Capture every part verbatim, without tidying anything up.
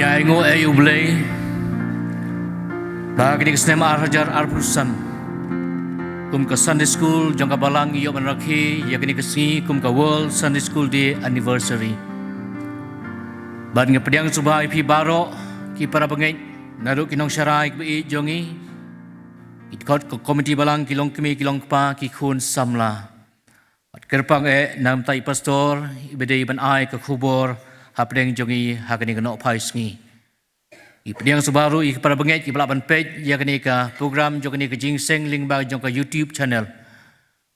Ai nguh ei U Blei, ba kane ka snem ar hajar arphew san, kum ka Sunday School jong ka Balang ngi ïoh ban rakhe ïa kane ka sngi kum ka World Sunday School Day Anniversary. Bad nga pdiang sngewbha ïa phi baroh ki para bangeit, naduh ki nongsharai kiba ïeit jong ngi, ki dkhot ka komiti balang, ki longkmie ki longkpa, ki khun samla. Bad kyrpang eh na ka bynta i pastor iba dei ban ai ka khubor hapdeng jong ngi ha kane ka nohphai sngi. Ngi pdiang sngewbha ruh ïa ki para bangeit kiba lah ban peit ïa kane ka program jong kane ka jingïaseng lyngba jong ka YouTube channel.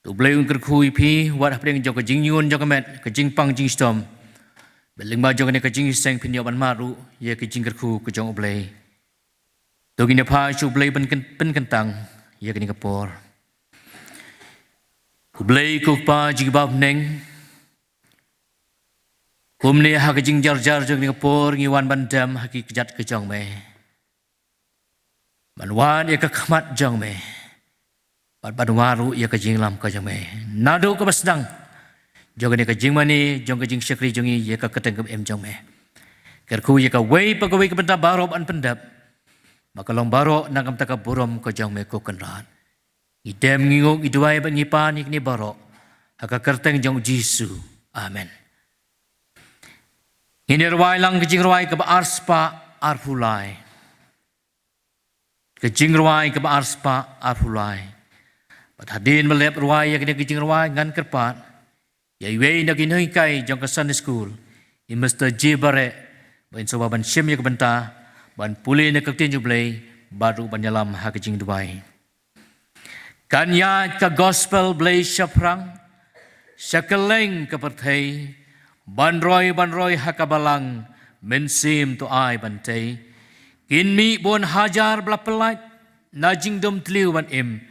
To U Blei un kyrkhu ïa phi wat hapdeng jong ka jingïun jong ka met, ka jingpang jingshitom. Bad lyngba jong kane ka jingïaseng phin ïoh ban mad ruh ïa ka jingkyrkhu ka jong U Blei. To ngin ïa phai sha U Blei ban kyn-, pynkyntang ïa kane ka por. U Blei ko Kpa jong kiba ha bneng, kumne ha ka jingjarjar jong kane ka por ngi wan ban dem ha ki kjat ka jong me, ban wad ïa ka khmat jong me, bad ban wad ruh ïa ka jingïalam ka jong me. Naduh kaba sdang jong kane ka jingmane jong ka jingshakri jong ngi ïa ka kyrteng kaba im jong me. Kyrkhu ïa kawei pa kawei ka bynta baroh ban pyndep, ba ka long baroh na ka bynta ka burom ka jong me ko Kynrad. Ngi dem, ngi nguh, ngi duwai bad ngi pan ïa kine baroh ha ka kyrteng jong U Jisu. Amen. Ngin ïa rwai lang ka jingrwai kaba arspah arphew lai. Ka jingrwai kaba arspah arphew lai. Bad hadien ba la dep rwai ïa kane ka jingrwai, ngan kyrpad ïa iwei na ki nonghikai jong ka Sunday School, i Mister J Bareh, ba in sa wan ban shim ïa ka bynta ban pule na ka ktien U Blei bad ruh ban ïalam ha ka jingduwai. Kan ïaid ka gospel Blei shaphrang sha kylleng ka pyrthei, ban roi ban roi ha ka Balang, mynsiem to ai ban tei. Kin mih bun hajar ba la pyllait na jingdum tliw ban im,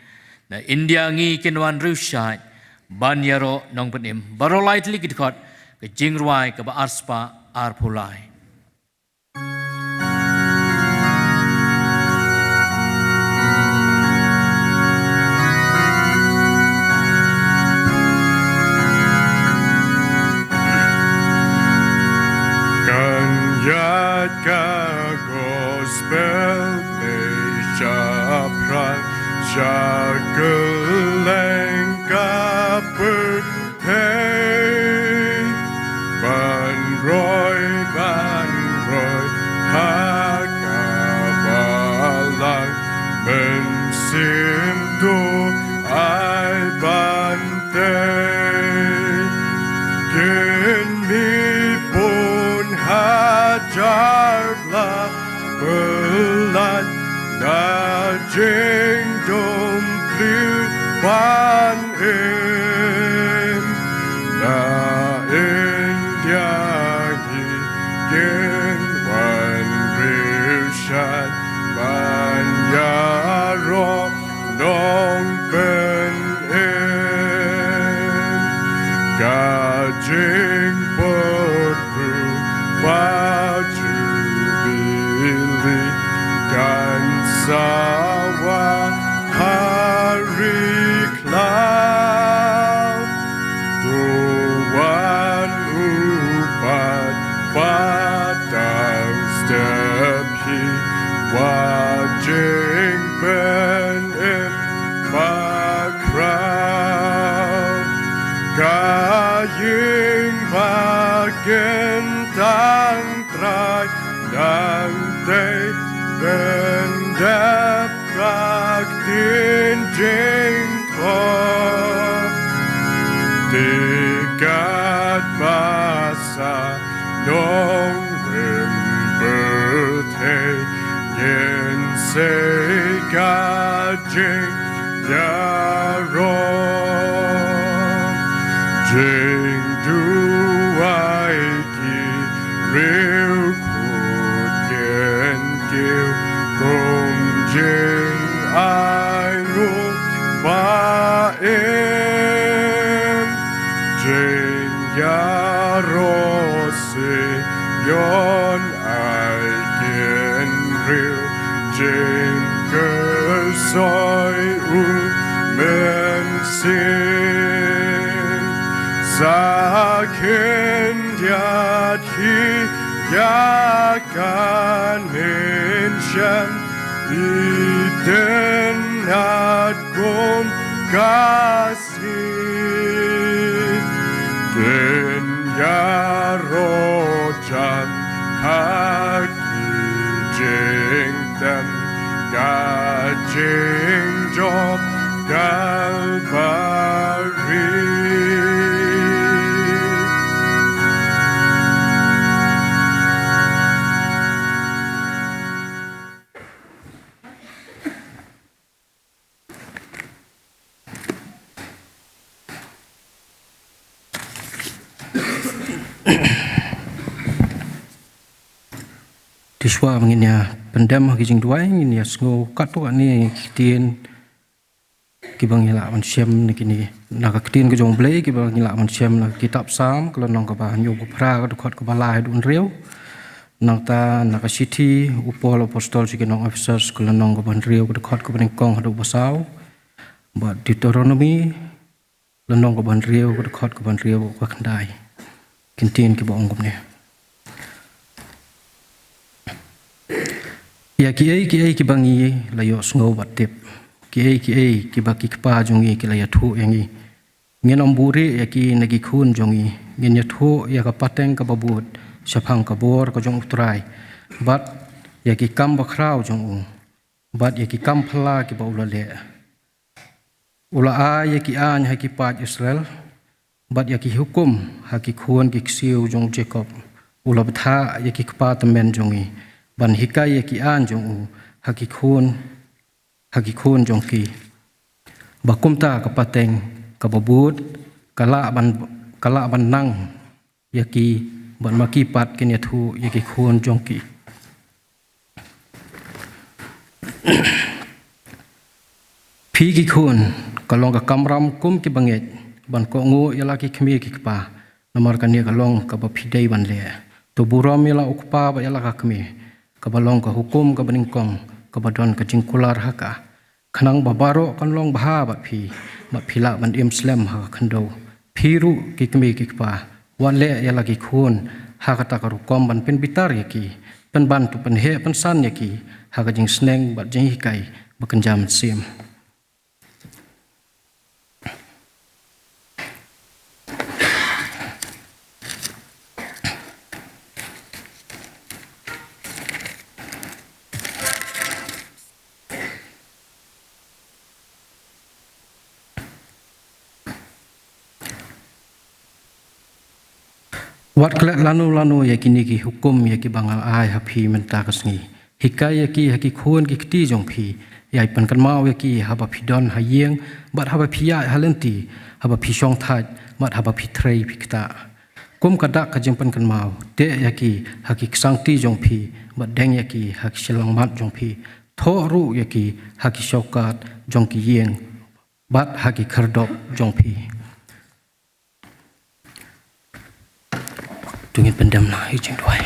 na India ngi kin wan riewshait ban ïaroh nongpynim. Baroh lai tylli ki dkhot ka jingrwai kaba arspah arphew lai. Kan ïaid ka gospel Blei shaphrang sha kylleng ka pyrthei, ban roi ban roi ha ka Balang, mynsiem to ai ban tei. Kin mih bun hajar ba la pyllait na jingdum tliw ban im, na India ngi kin wan riewshait ban ïaroh nongpynim. Ka jingpyrkhu ba Jubilee kan sa wan ha ri khlaw. To wan u paidbah dang step hi, wat jingpynim bakhraw. Ka ïing ba kin tang Trai nangtei, pyndep ka ktien jingthoh. Te katba sa nongrim pyrthei, ngin sei ka jingïaroh. Jingduwai ki riewkhuid kin kiew kum jingainguh ba im. Jingïaroh Sion ai kynriw, jingkyrsoi u Mynsiem. Sa khyndiat hi Ïa kan ngin shem itynnad kum ka sngi. Kin ïaroh jan ha ki jingtem ka jingjop Kalbari. Te shuwa ba ngin ïa pyndem ha ki jingduwai, ngin ïa sngew katto katne ki ktien kiba ngi lah ban shem na kine, na ka ktien ka jong U Blei, kiba ngi lah ban shem na ka kitab Salm, ka lynnong kaba hynñiew phra, ka dkhot kaba lai haduh hynriew. Nangta na ka shithi u Paul apostol sha ki nong Ephesus, ka lynnong kaba hynriew, ka dkhot kaba nyngkong haduh ba saw. Bad Deuteronomi, lynnong kaba hynriew, ka dkhot kaba hynriew, ka khyndai. Ki ktien kiba ong kumne. Ïa kiei kiei kiba ngi la ïohsngew bad tip, kiei kiei kiba ki kpa jong ngi ki la ïathuh ïa ngi, ngin ym buhrieh ïa ki na ki khun jong ngi. Ngin ïathuh ïa ka pateng kaba bud shaphang ka bor ka jong U Trai, bad ïa ki kam bakhraw jong u, bad ïa ki kam phylla kiba u la leh. U la ai ïa ki aiñ ha ki paid Israel, bad ïa ki hukum ha ki khun ki ksiew jong u Jakob. U la bthah ïa ki kpa tymmen jong ngi, ban hikai ïa ki aiñ jong u ha ki khun, ha ki khun jong ki. Ba kumta ka pateng kaba bud ka lah ban, ka lah ban nang ïa ki, bad ma ki pat kin ïathuh ïa ki khun jong ki. Phi ki khun, ka long ka kamram kum ki bangeit ban kohnguh ïa la ki kmie ki kpa, namar kane ka long kaba phi dei ban leh. To burom ïa la u kpa bad ïa la ka kmie, kaba long ka hukum kaba nyngkong kaba don ka jingkular ha ka. Khnang ba baroh kan long bha bad phi, bad phi lah ban im slem ha ka khyndew. Phi ruh ki kmie ki kpa, wat leh ïa la ki khun ha kata ka rukom ban pynbitar ïa ki, pynban to pynheh pynsan ïa ki ha ka jingsneng bad jinghikai ba kynja mynsiem. Wat klet lano lano ïa kine ki hukum ïa kiba nga la ai ha phi mynta ka sngi. Hikai ïa ki ha ki khun ki kti jong phi. Ïai pynkynmaw ïa ki haba phi don ha ïing, bad haba phi ïaid ha lynti, haba phi shongthait, bad haba phi trei phi ktah. Kum ka dak ka jingpynkynmaw, teh ïa ki ha ki ksangti jong phi, bad deng ïa ki ha ki shyllangmat jong phi. Thoh ruh ïa ki ha ki shawkat jong ki ïing, bad ha ki khyrdop jong phi. To ngin pyndem na i jingduwai.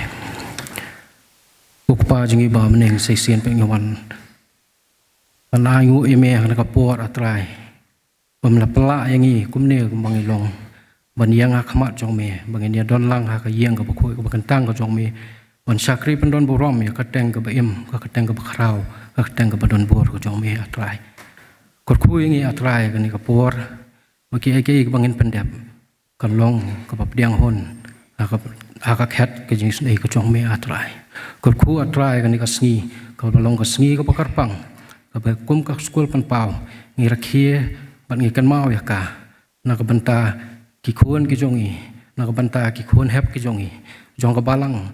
U Kpa jong ngi ba ha bneng, sa shisien pat ngi wan ban ainguh ïa me ha kane ka por, A Trai. Bym la pynlah ïa ngi kumne kumba ngi long ban ïeng ha khmat jong me, ba ngin ïa don lang ha ka ïing kaba khuid kaba kyntang ka jong me, ban shakri pyndon burom ïa ka kyrteng kaba im, ka kyrteng kaba khraw, ka kyrteng kaba don bor ka jong me, A Trai. Kyrkhu ïa ngi, A Trai, kane ka por, ba kiei kiei kiba ngin pyndep kan long kaba pdiang hun ha ka, ha ka khet ka jingisynei ka jong me, A Trai. Kyrkhu, A Trai, kane ka sngi kaba long ka sngi kaba kyrpang, kaba kum ka skul pynpaw, ngi rakhe bad ngi kynmaw ïa ka na ka bynta ki khun ki jong ngi, na ka bynta ki khun hep ki jong ngi, jong ka balang,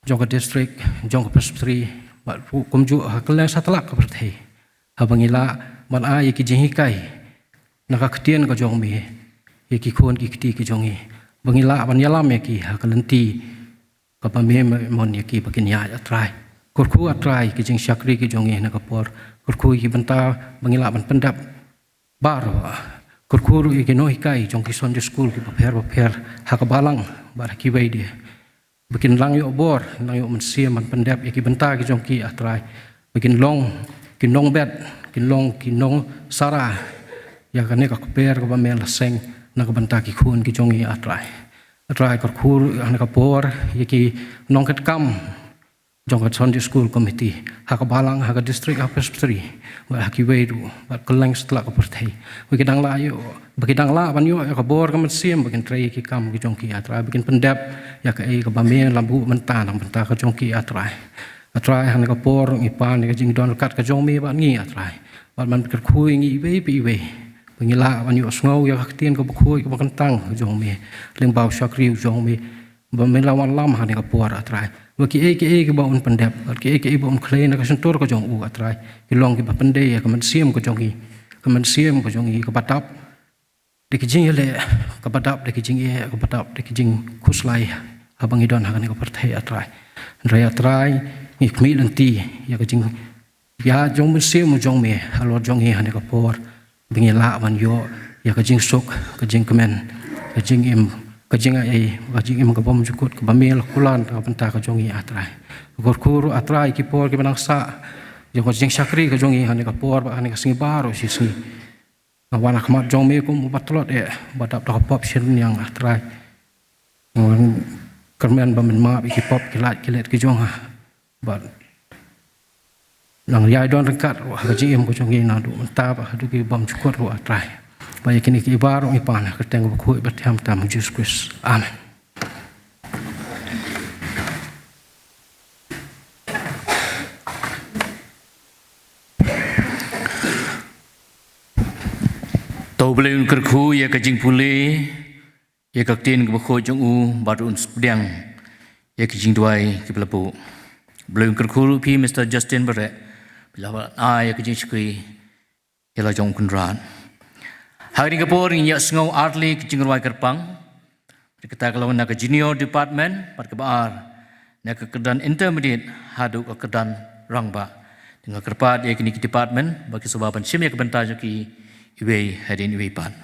jong ka district, jong ka presbytery, bad kumjuh ha kylleng satlak ka pyrthei. Haba ngi lah ban ai ïa ki jinghikai na ka ktien ka jong me ïa ki khun ki kti ki jong ngi, ba ngi lah ban ïalam ïa ki ha ka lynti kaba me mon ïa ki ba kin ïaid, A Trai. Kyrkhu, A Trai, ki jingshakri ki jong ngi na ka por. Kyrkhu ïa ki bynta ba ngi lah ban pyndep baroh. Kyrkhu ruh ïa ki nonghikai jong ki Sunday school kiba pher bapher ha ka balang bad ha kiwei de, ba kin lang ïoh bor, lang ïoh mynsiem ban pyndep ïa ki bynta ki jong ki, A Trai. Ba kin long ki nongbet, kin long ki nongsarong ïa kane ka kper kaba me la seng na ka bynta ki khun ki jong ngi, A Trai. A Trai, kyrkhu ruh ha kane ka por ïa ki nongkitkam jong ka Sunday School Committee ha ka balang, ha ka district, ha ka presbytery, bad ha kiwei ruh, bad kylleng satlak ka pyrthei, ba ki dang lah ïoh, ba ki dang lah ban ïoh ïa ka bor ka mynsiem ba kin trei ïa ki kam ki jong ki, A Trai, ba kin pyndep ïa kaei kaba me la buh mynta na ka bynta ka jong ki, A Trai. A Trai, ha kane ka por ngi pan ïa ka jingdon ryngkat ka jong me bad ngi, A Trai, bad ban kyrkhu ïa ngi iwei pa iwei ba ngin lah ban ïohsngew ïa ka ktien kaba khuid kaba kyntang ka jong me lyngba u shakri u jong me, ba me la wanlam ha kane ka por, A Trai, ba kiei kiei kiba un pyndep bad kiei kiei ba un khlei na ka shyntur ka jong u, A Trai, ki long kiba pyndei ïa ka mynsiem ka jong ngi, ka mynsiem ka jong ngi kaba dap da ki jingïaleh, kaba dap da ki jingeh, kaba dap da ki jingkhuslai haba ngi don ha kane ka pyrthei, A Trai. Hynrei, A Trai, ngi khmih lynti ïa ka jing, ïa jong mynsiem jong me halor jong ngi ha kane ka por, ba ngin lah ban ïoh ïa ka jingsuk, ka jingkmen, ka jingim, ka jingai, ka jingim ka bymjukut kaba me la kular na ka bynta ka jong ngi, A Trai. Kyrkhu ruh, A Trai, ki por kiba nang sah jong ka jingshakri ka jong ngi ha kane ka por bad ha kane ka sngi baroh shi sngi, nga wan ha khmat jong me kum uba tlot eh, uba dap da ka pop shisien, A Trai. Nga kyrmen ba men map ïa ki pop ki lait ki let ki jong nga, bad nang ïai don ryngkat ruh ha ka jingim ka jong ngi naduh mynta bad haduh ki bymjukut ruh, A Trai. Bad ïa kine kiei baroh ngi pan ha ka kyrteng kaba khuid bad thiang tam U Jisu Khrist. Amen. To U Blei un kyrkhu ïa ka jingpule ïa ka ktien kaba khuid jong u bad un pdiang ïa ki jingduwai kiba la buh. U Blei un kyrkhu ruh ïa phi Mister Justin Bareh, ba la ai ïa ka jingshakri ïa la jong u Kynrad. Ha kane ka por ngin ïa sngew ar tylli ki jingrwai kyrpang. Kata ka long na ka junior department, bad kaba ar na ka kyrdan intermediate haduh ka kyrdan rangbah. Te nga kyrpad ïa kine ki department ba ki sngewbha ban shim ïa ka bynta jong ki iwei hadien iwei pat.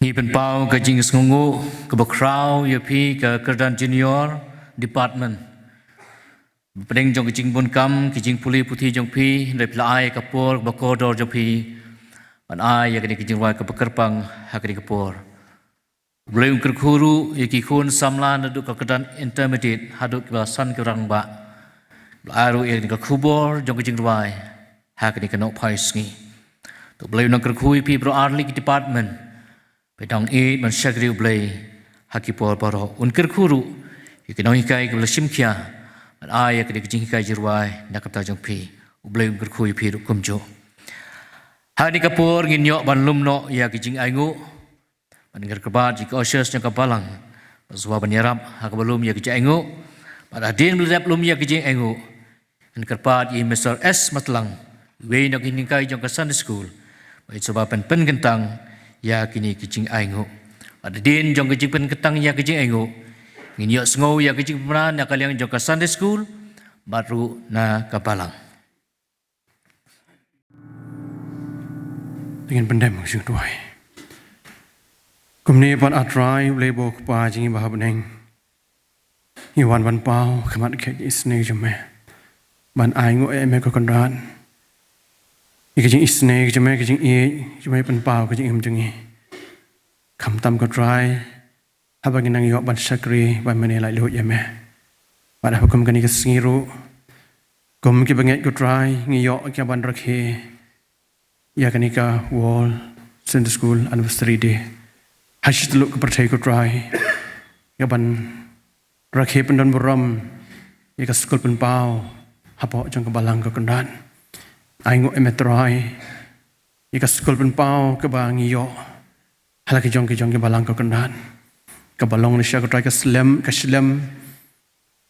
Ngi pynpaw ka jingsngewnguh kaba khraw ïa phi ka kyrdan junior department. Hapdeng jong ka jingbun kam, ka jingpule puthi jong phi, hynrei phi la ai ka por kaba kordor jong phi ban ai ïa kane ka jingrwai kaba kyrpang ha kane ka por. U Blei un kyrkhu ruh ïa ki khun samla naduh ka kyrdan intermediate haduh kiba san ki rangbah. Ba la ai ruh ïa kane ka khubor jong ka jingrwai ha kane ka nohphai sngi. To U Blei un nang kyrkhu ïa phi baroh arliang ki department. Phi dang ïeit ban shakri U Blei ha ki por baroh. Un kyrkhu ruh ïa ki nonghikai kiba la shim khia ban ai ïa kane ka jinghikai jingrwai na ka bynta jong phi. U Blei un kyrkhu ïa phi ruh kumjuh. Ha kane ka por ngin ïoh ban lum noh ïa ka jingainguh. Ban kyrpad ïa ki ushers jong ka balang ba shuwa ban ïarap ha kaba lum ïa ka jingainguh. Bad hadien ba la dep lum ïa ka jingainguh, ngin kyrpad ïa i Mister S Matlang, iwei na ki nonghikai jong ka Sunday School, ba in shuwa ban pynkyntang ïa kine ki jingainguh. Bad hadien jong ka jingpynkyntang ïa ka jingainguh, ngin ïohsngew ïa ka jingpynbna na ka liang jong ka Sunday School bad ruh na ka balang. Te ngin pyndem ka jingduwai. Kumne pat, A Trai, U Blei uba U Kpa jong ngi ba ha bneng, ngi wan ban paw khmat ka jingisynei jong me, ban ainguh ïa me ko Kynrad, ïa ka jingisynei jong me, ka jingïeit jong me, pynpaw ka jingim jong ngi. Khamtam ko Trai, haba ngi nang ïoh ban shakri, ban mane laitluid ïa me. Bad haba kum kane ka sngi ruh, kum ki bangeit ko Trai, ngi ïoh ka ban rakhe ïa kane ka World Sunday School Anniversary Day. Ha shi tyllup ka pyrthei ko Trai, ka ban rakhe pyndon burom ïa ka skul pynpaw hapoh jong ka balang ko Kynrad. Ainguh ïa me Trai, ïa ka skul pynpaw kaba ngi ïoh ha la ki jong ki jong ki balang ko Kynrad, kaba long lashai ko Trai ka slem, ka slem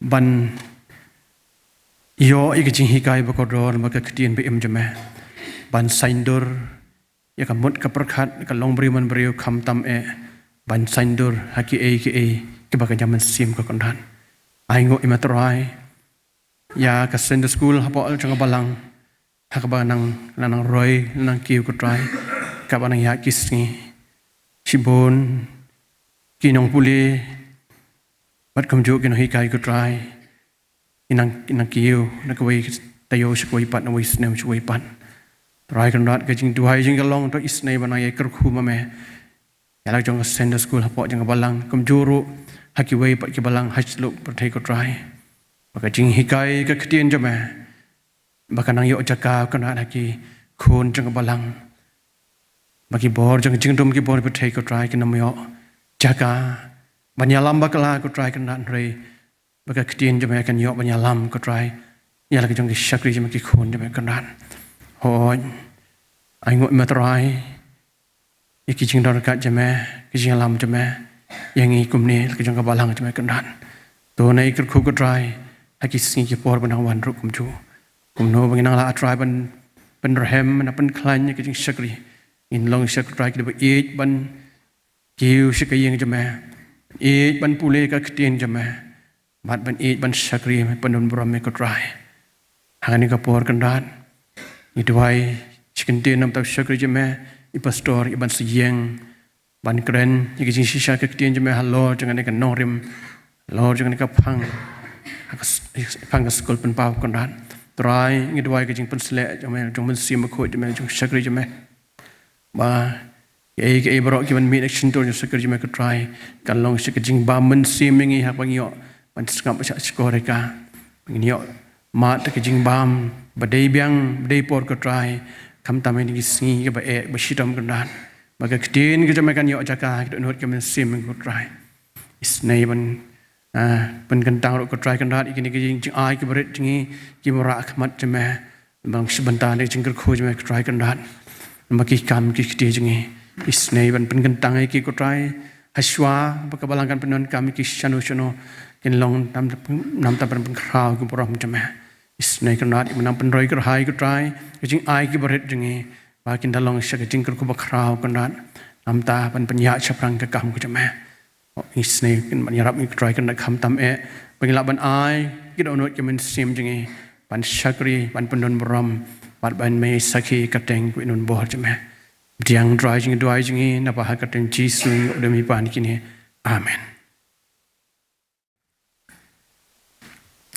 ban ïoh ïa ka jinghikai ba kordor, ba ka ktien ba im jong me, ban saiñdur ïa ka mut ka pyrkhat, ka long briew man briew, khamtam eh ban saiñdur ha kiei kiei kiba ka jingmynsiem ko Kynrad. Ainguh ïa me Trai, ïa ka Sunday School hapoh jong ka balang, ha kaba nang, nang roi, nang kiew ko Trai, kaba nang ïaid ki sngi. Shibun ki nongpule bad kumjuh ki nonghikai ko Trai, ki nang, ki nang kiew na kawei taïew sha kawei pat, na kawei snem sha kawei pat. Trai Kynrad, ka jingduwai jong ngi ka long, to isynei ban nang ïakyrkhu ma me ïa la jong ka Sunday School hapoh jong ka balang, kumjuh ruh ha kiwei pat ki balang ha shi tyllup pyrthei ko Trai, ba ka jinghikai ka ktien jong me, ba kan nang ïoh jaka ko Kynrad ha ki khun jong ka balang, ba ki bor jong ka jingdum, ki bor pyrthei ko Trai, kin ym ïoh jaka ban ïalam bakla ko Trai Kynrad, hynrei ba ka ktien jong me kan ïoh ban ïalam ko Trai ïa la ki jong ki shakri jong me, ki khun jong me Kynrad. Hooid, ainguh ïa me Trai, ïa ki jingdon ryngkat jong me, ki jingïalam jong me ïa ngi kumne la ki jong ka balang jong me Kynrad. To nang ïakyrkhu ko Trai ha ki sngi ki por ba nang wan ruh kumjuh. Kumno ba ngin nang lah Trai ban pynrhem, ban pynkhlaiñ ïa ki jingshakri, ngin long shakri Trai kiba ïeit ban kiew sha ka ïing jong me, ïeit ban pule ka ktien jong me, bad ban ïeit ban shakri me, pyndon burom me ko Trai. Ha kane ka por Kynrad, ngi duwai shi kyntien namar ka shakri jong me, i pastor, i ban sa ïeng ban kren ïa ka jingshisha ka ktien jong me halor jong kane ka nongrim, halor jong kane ka phang, ha ka s-, phang ka skul pynpaw Kynrad. Trai, ngi duwai ka jingpynsleh jong me, jong Mynsiem Bakhuid jong me, jong shakri jong me, ba kiei kiei baroh ki ban mih na ka shyntur jong shakri jong me ko Trai, kan long sha ka jingbam mynsiem ïa ngi, haba ngi ïoh ban sngap sha shkor ïa ka, ba ngin ïoh mad ka jingbam ba dei biang, ba dei por ko Trai, khamtam ha kine ki sngi kiba eh, ba shitom Kynrad, ba ka ktien ka jong me kan ïoh jaka ha ki dohnud ki mynsiem ko Trai. Isynei ban, ah, pynkyntang ruh ko Trai Kynrad ïa kine ki jing, jingai kiba rit jong ngi, kiba wanrah ha khmat jong me, namar shi bynta ka jingkyrkhu jong me ko Trai Kynrad, namar ki kam ki kti jong ngi. Isynei ban pynkyntang ïa ki ko Trai, hashwa ba ka balang kan pyndonkam ïa ki shano shano, kin long nam, namar ban pynkhraw ïa ka burom jong me. Isynei Kynrad, ïa me nang pynroi kyrhai ko Trai ka jingai kiba rit jong ngi, ba kin da long sha ka jingkyrkhu bakhraw Kynrad, namar ban pynïaid shaphrang ka kam ka jong me. Isynei kin ban ïarap ngi ko Trai Kynrad, khamtam eh ba ngin lah ban ai ki dohnud ki mynsiem jong ngi ban shakri, ban pyndon burom, bad ban mih sakhi kyrteng ko Nongbor jong me. Pdiang duwai jingduwai jong ngi, naba ha ka kyrteng Jisu ngi ïoh dem iban kine. Amen.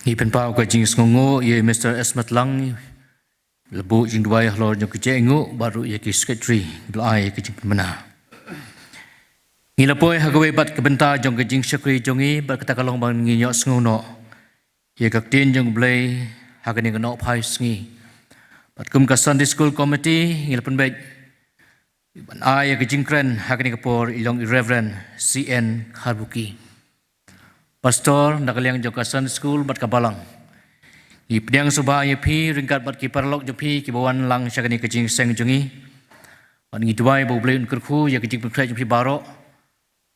Ngi pynpaw ka jingsngewnguh ïa Mister Esmat Lang, la buh jingduwai halor jong ka jingïainguh, bad ruh ïa ki secretary ba la ai ka jingpynbna. Ngi la poi ha kawei pat ka bynta jong ka jingshakri jong ngi, bad kata ka long ban ngin ïohsngew noh ïa ka ktien jong U Blei ha kane ka nohphai sngi. Bad kum ka Sunday School Committee ngi la pynbeit ban ai ïa ka jingkren ha kane ka por, i long i Reverend C N Kharbuki, Pastor na ka liang jong ka Sunday School bad ka Balang. Ngi pdiang sngewbha ïa phi ryngkat bad ki paralok jong phi kiba wan lang sha kane ka jingïaseng jong ngi. Bad ngi duwai ba U Blei un kyrkhu ïa ka jingpynkhreh jong phi baroh,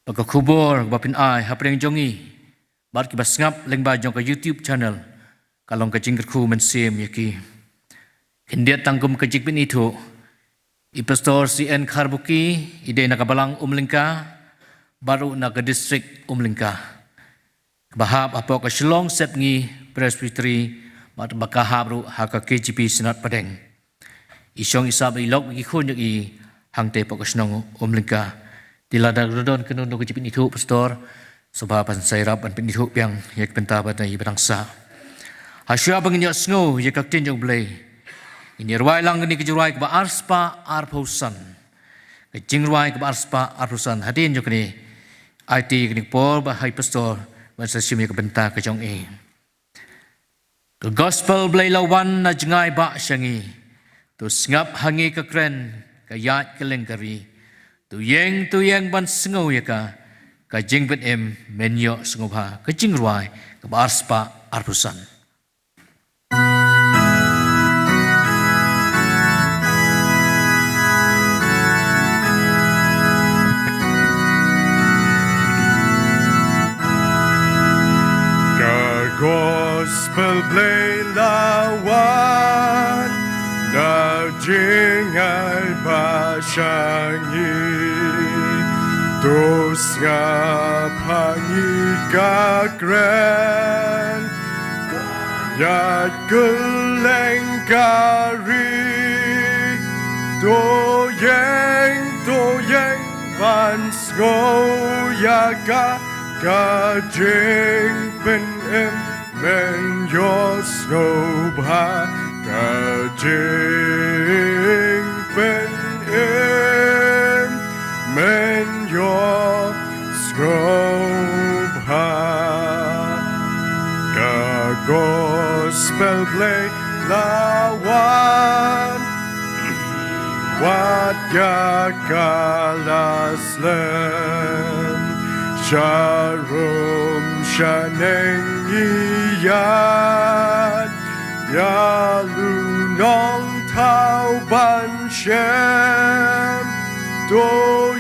ba ka khubor ba phin ai hapdeng jong ngi bad kiba sngap lyngba jong ka YouTube channel ka long ka jingkyrkhu mynsiem ïa ki. Khyndiat tang kum ka jingpynithuh, i Pastor C N Kharbuki i dei na ka Balang Umlyngka bad ruh na ka District Umlyngka, kaba hap hapoh ka Shillong Sepngi Presbytery bad ba ka hap ruh ha ka K J P Synod Pdeng. I shong i sah bad i lok bad ki khun jong i hangtei hapoh ka shnong Umlyngka. Te lada don kano kano ka jingpynithuh, Pastor, sngewbha ban sa ïarap ban pynithuh biang ïa ka bynta ba dang sah. Hashwa ba ngin ïohsngew ïa ka ktien jong U Blei, ngin ïa rwai lang kane ka jingrwai kaba arspah arphew san. Ka jingrwai kaba arspah arphew san. Hadien jong kane, ai ti kane ka por ba ha i Pastor ban sa shim ïa ka bynta ka jong i. Ka Gospel Blei la wan na jngai bah sha ngi. To sngap ha ngi ka kren ka ïaid kylleng ka ri. To ïeng, to ïeng ban sngew ïa ka, ka jingpynim men ïohsngewbha. Ka jingrwai kaba arspah arphew san. Ka Gospel Blei la wan na jngai bah sha ngi. To sngap ha ngi ka kren ïaid kylleng ka ri. To ïeng, to ïeng ban sngew ïa ka, ka jingpynim men ïohsngewbha. Ka jingpynim men ïohsngewbha. Ka Gospel Blei la wan wat ïa ka la slem. Sharum shaneng ngi ïaid ïa la u Nongthaw ban shem. To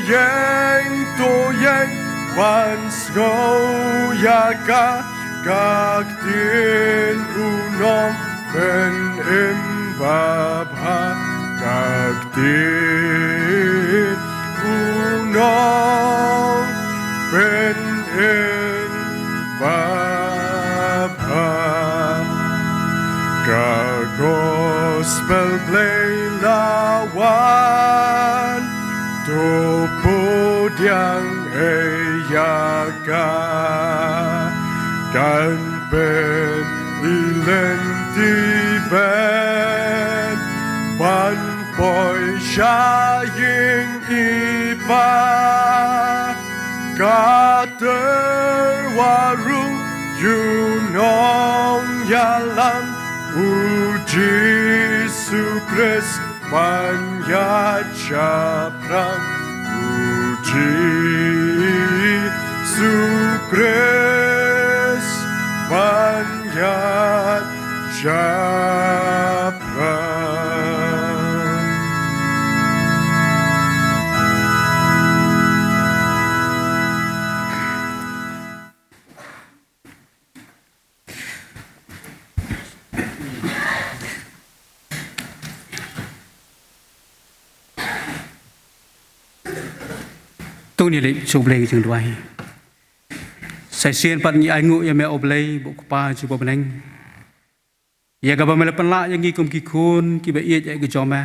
ïeng, to ïeng ban sngew ïa ka, ka ktien u Nongpynim babha. Ka ktien u Nongpynim babha. Ka Gospel Blei la wan, to pdiang ei ïa ka. Kan pyn i lynti bad ban poi sha ïing i pa. Ka tyrwa ruh ïa u nongïalam, u Jisu Khrist ban ïaid shaphrang. U Jisu Khrist ban ïaid shaphrang. To ngin ïa leit sha U Blei ka jingduwai. Sa shisien pat ngi ainguh ïa me, U Blei, bad U Kpa jong U Blei, ïa kaba me la pynlah ïa ngi kum ki khun kiba ïeit ïa ka jong me.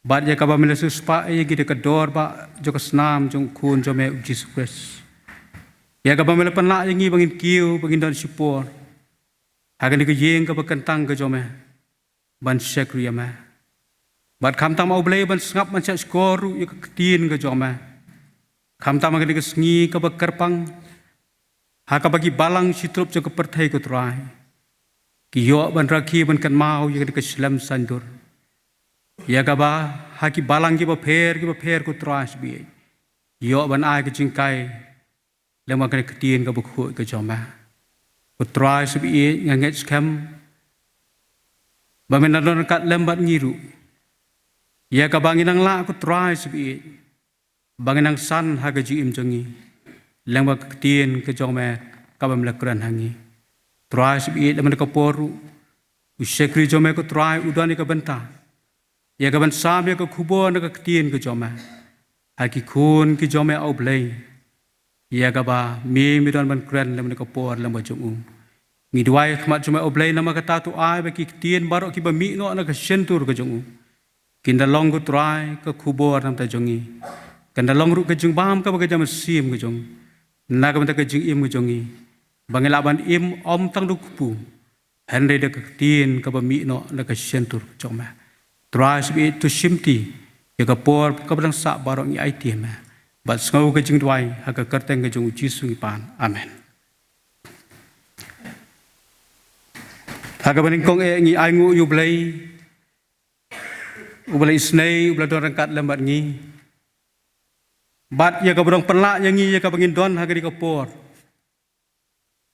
Bad ïa kaba me la siewspah ïa ngi da ka dor ba jong ka snam jong u Khun jong me u Jisu Khrist. Ïa kaba me la pynlah ïa ngi ba ngin kiew, ba ngin don shipor ha kane ka ïing kaba kyntang ka jong me, ban shakri ïa me. Bad khamtam, ah Blei, ban sngap ban shah shkor ruh ïa ka ktien ka jong me. Khamtam ha kane ka sngi kaba kyrpang, ha kaba ki balang shitrup jong ka pyrthei, ko Trai, ki ïoh ban rakhe ban kynmaw ïa kane ka shlem saiñdur, ïa kaba ha ki balang kiba pher kiba pher, ko Trai, shibit ïoh ban ai ka jinghikai lem bad kane ka ktien kaba khuid ka jong me. Ko Trai, shibit nga ngeit skhem ba men nang don ryngkat lem bad ngi ruh, ïa kaba ngin nang lah, ko Trai, shibit ba ngin nang san ha ka jingim jong ngi lem bad ka ktien ka jong me kaba me la kren ha ngi. Trai, shibit lem bad ka por ruh, u shakri jong me, ko Trai, u don ïa ka bynta, ïa ka ban sam ïa ka khubor na ka ktien ka jong me ha ki khun ki jong me, ah Blei, ïa kaba me, me don ban kren lem bad ka por lem bad jong u. Ngi duwai ha khmat jong me, ah Blei, namar kata to ai ba ki ktien baroh kiba mih noh na ka shyntur ka jong u, kin da long, ko Trai, ka khubor na ka bynta jong ngi, kan da long ruh ka jingbam kaba ka jingmynsiem ka jong, na ka bynta ka jingim ka jong ngi, ba ngin lah ban im ym tang da u kpu, hynrei da ka ktien kaba mih noh na ka shyntur ka jong me. Trai, shibit to shimti ïa ka por kaba dang sah baroh, ngi aiti ïa me bad sngew ka jingduwai ha ka kyrteng ka jong u Jisu ngi pan. Amen. Ha kaba nyngkong eh ngi ainguh ïa u Blei, uba la isynei, uba la don ryngkat lem bad ngi, bad ïa kaba dang pynlah ïa ngi ïa kaba ngin don ha kane ka por,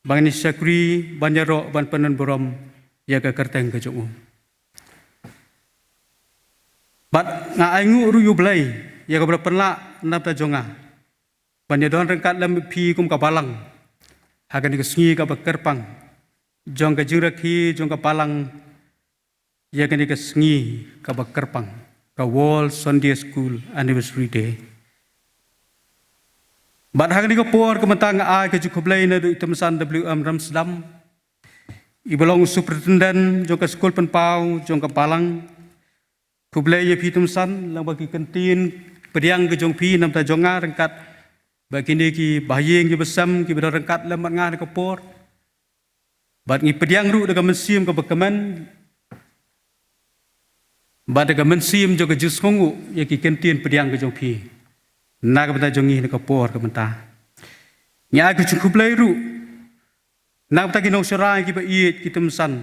ba ngin shakri, ban ïaroh, ban pyndon burom ïa ka kyrteng ka jong u. Bad nga ainguh ruh ïa u Blei ïa kaba la pynlah na ka bynta jong nga ban ïadon ryngkat lem bad phi kum ka balang ha kane ka sngi kaba kyrpang jong ka jingrakhe jong ka balang ïa kane ka sngi kaba kyrpang, ka World Sunday School Anniversary Day. Bad ha kane ka por ka mynta nga ai ka jingkhublei naduh i Tymsan W M Ramsdam, iba long u Superintendent jong ka Skul Pynpaw jong ka balang. Khublei ïa phi Tymsan, lem bad ki kyntien pdiang ka jong phi na ka bynta jong nga ryngkat bad kine ki bahaïing ki basem kiba don ryngkat lem bad nga ha kane ka por. Bad ngi pdiang ruh da ka mynsiem kaba kmen bad da ka mynsiem jong ka jingsngewnguh ïa ki kyntien pdiang ka jong phi na ka bynta jong ngi ha kane ka por ka mynta. Ngi ai ka jingkhublei ruh na ka bynta ki nongsharai kiba ïeit, ki Tymsan,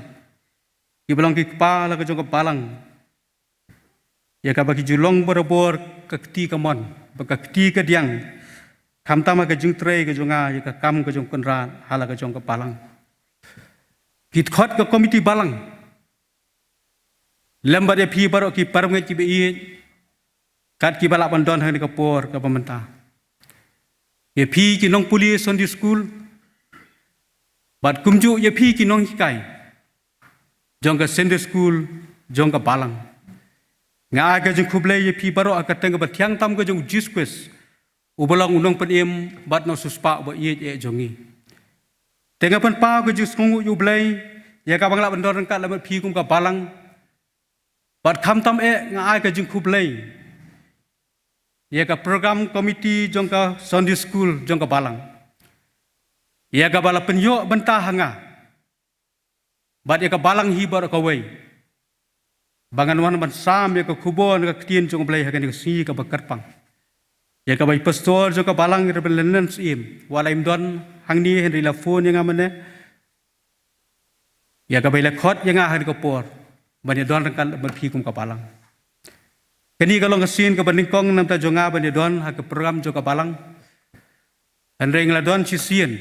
kiba long ki kpa la ka jong ka balang, ïa kaba ki ju long barabor ka kti kamon bad ka kti kadiang, khamtam ha ka jingtrei ka jong nga ïa ka kam ka jong u Kynrad ha la ka jong ka balang. Ki dkhot ka komiti balang, lem bad ïa phi baroh ki parangeit kiba ïeit, kat kiba lah ban don ha kane ka por kaba mynta. Ïa phi ki nongpule Sunday School, bad kumjuh ïa phi ki nonghikai jong ka Sunday School jong ka balang. Nga ai ka jingkhublei ïa phi baroh ha ka kyrteng kaba thiang tam ka jong u Jisu Khrist, uba long u Nongpynim bad Nongsiewspah ba ïeit eh jong ngi. Te nga pynpaw ka jingsngewnguh ïa u Blei ïa kaba nga lah ban don ryngkat lem bad phi kum ka balang. Bad khamtam eh nga ai ka jingkhublei ïa ka program committee jong ka Sunday School jong ka balang, ïa kaba la pynïoh bynta ha nga bad ïa ka balang hi baroh kawei, ba ngan wan ban sam ïa ka khubor na ka ktien jong u Blei ha kane ka sngi kaba kyrpang. Ïa kaba i pastor jong ka balang, i Reverend Lennon Syiem, wat la im don hangne hynrei la phone ïa nga mynne, ïa kaba i la khot ïa nga ha kane ka por ban ïadon ryngkat lem bad phi kum ka balang. Kane ka long ka sien kaba nyngkong na ka bynta jong nga ban ïadon ha ka program jong ka balang. Hynrei nga la don shisien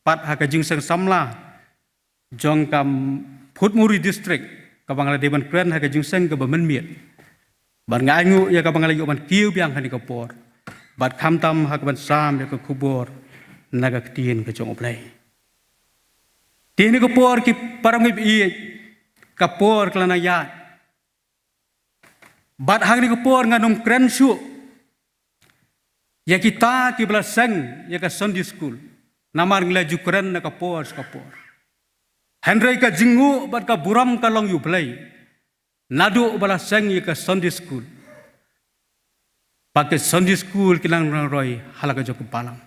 pat ha ka jingseng samla jong ka Phutmuri District, kaba nga la dei ban kren ha ka jingseng kaba mynmiet. Bad nga ainguh ïa kaba nga la ïoh ban kiew biang ha kane ka por, bad khamtam ha ka ban sam ïa ka khubor na ka ktien ka jong u Blei. Te ha kane ka por, ki parangeit ba ïeit, ka por ka la nang ïaid. Bad ha kane ka por ngan ym kren shuh ïa kita kiba la seng ïa ka Sunday School, namar ngi la ju kren na ka por sha ka por. Hynrei ka jingnguh bad ka burom ka long ïa u Blei, naduh ba la seng ïa ka Sunday School, Ba ki Sunday school ki nang roi ha la ka jong ka balang.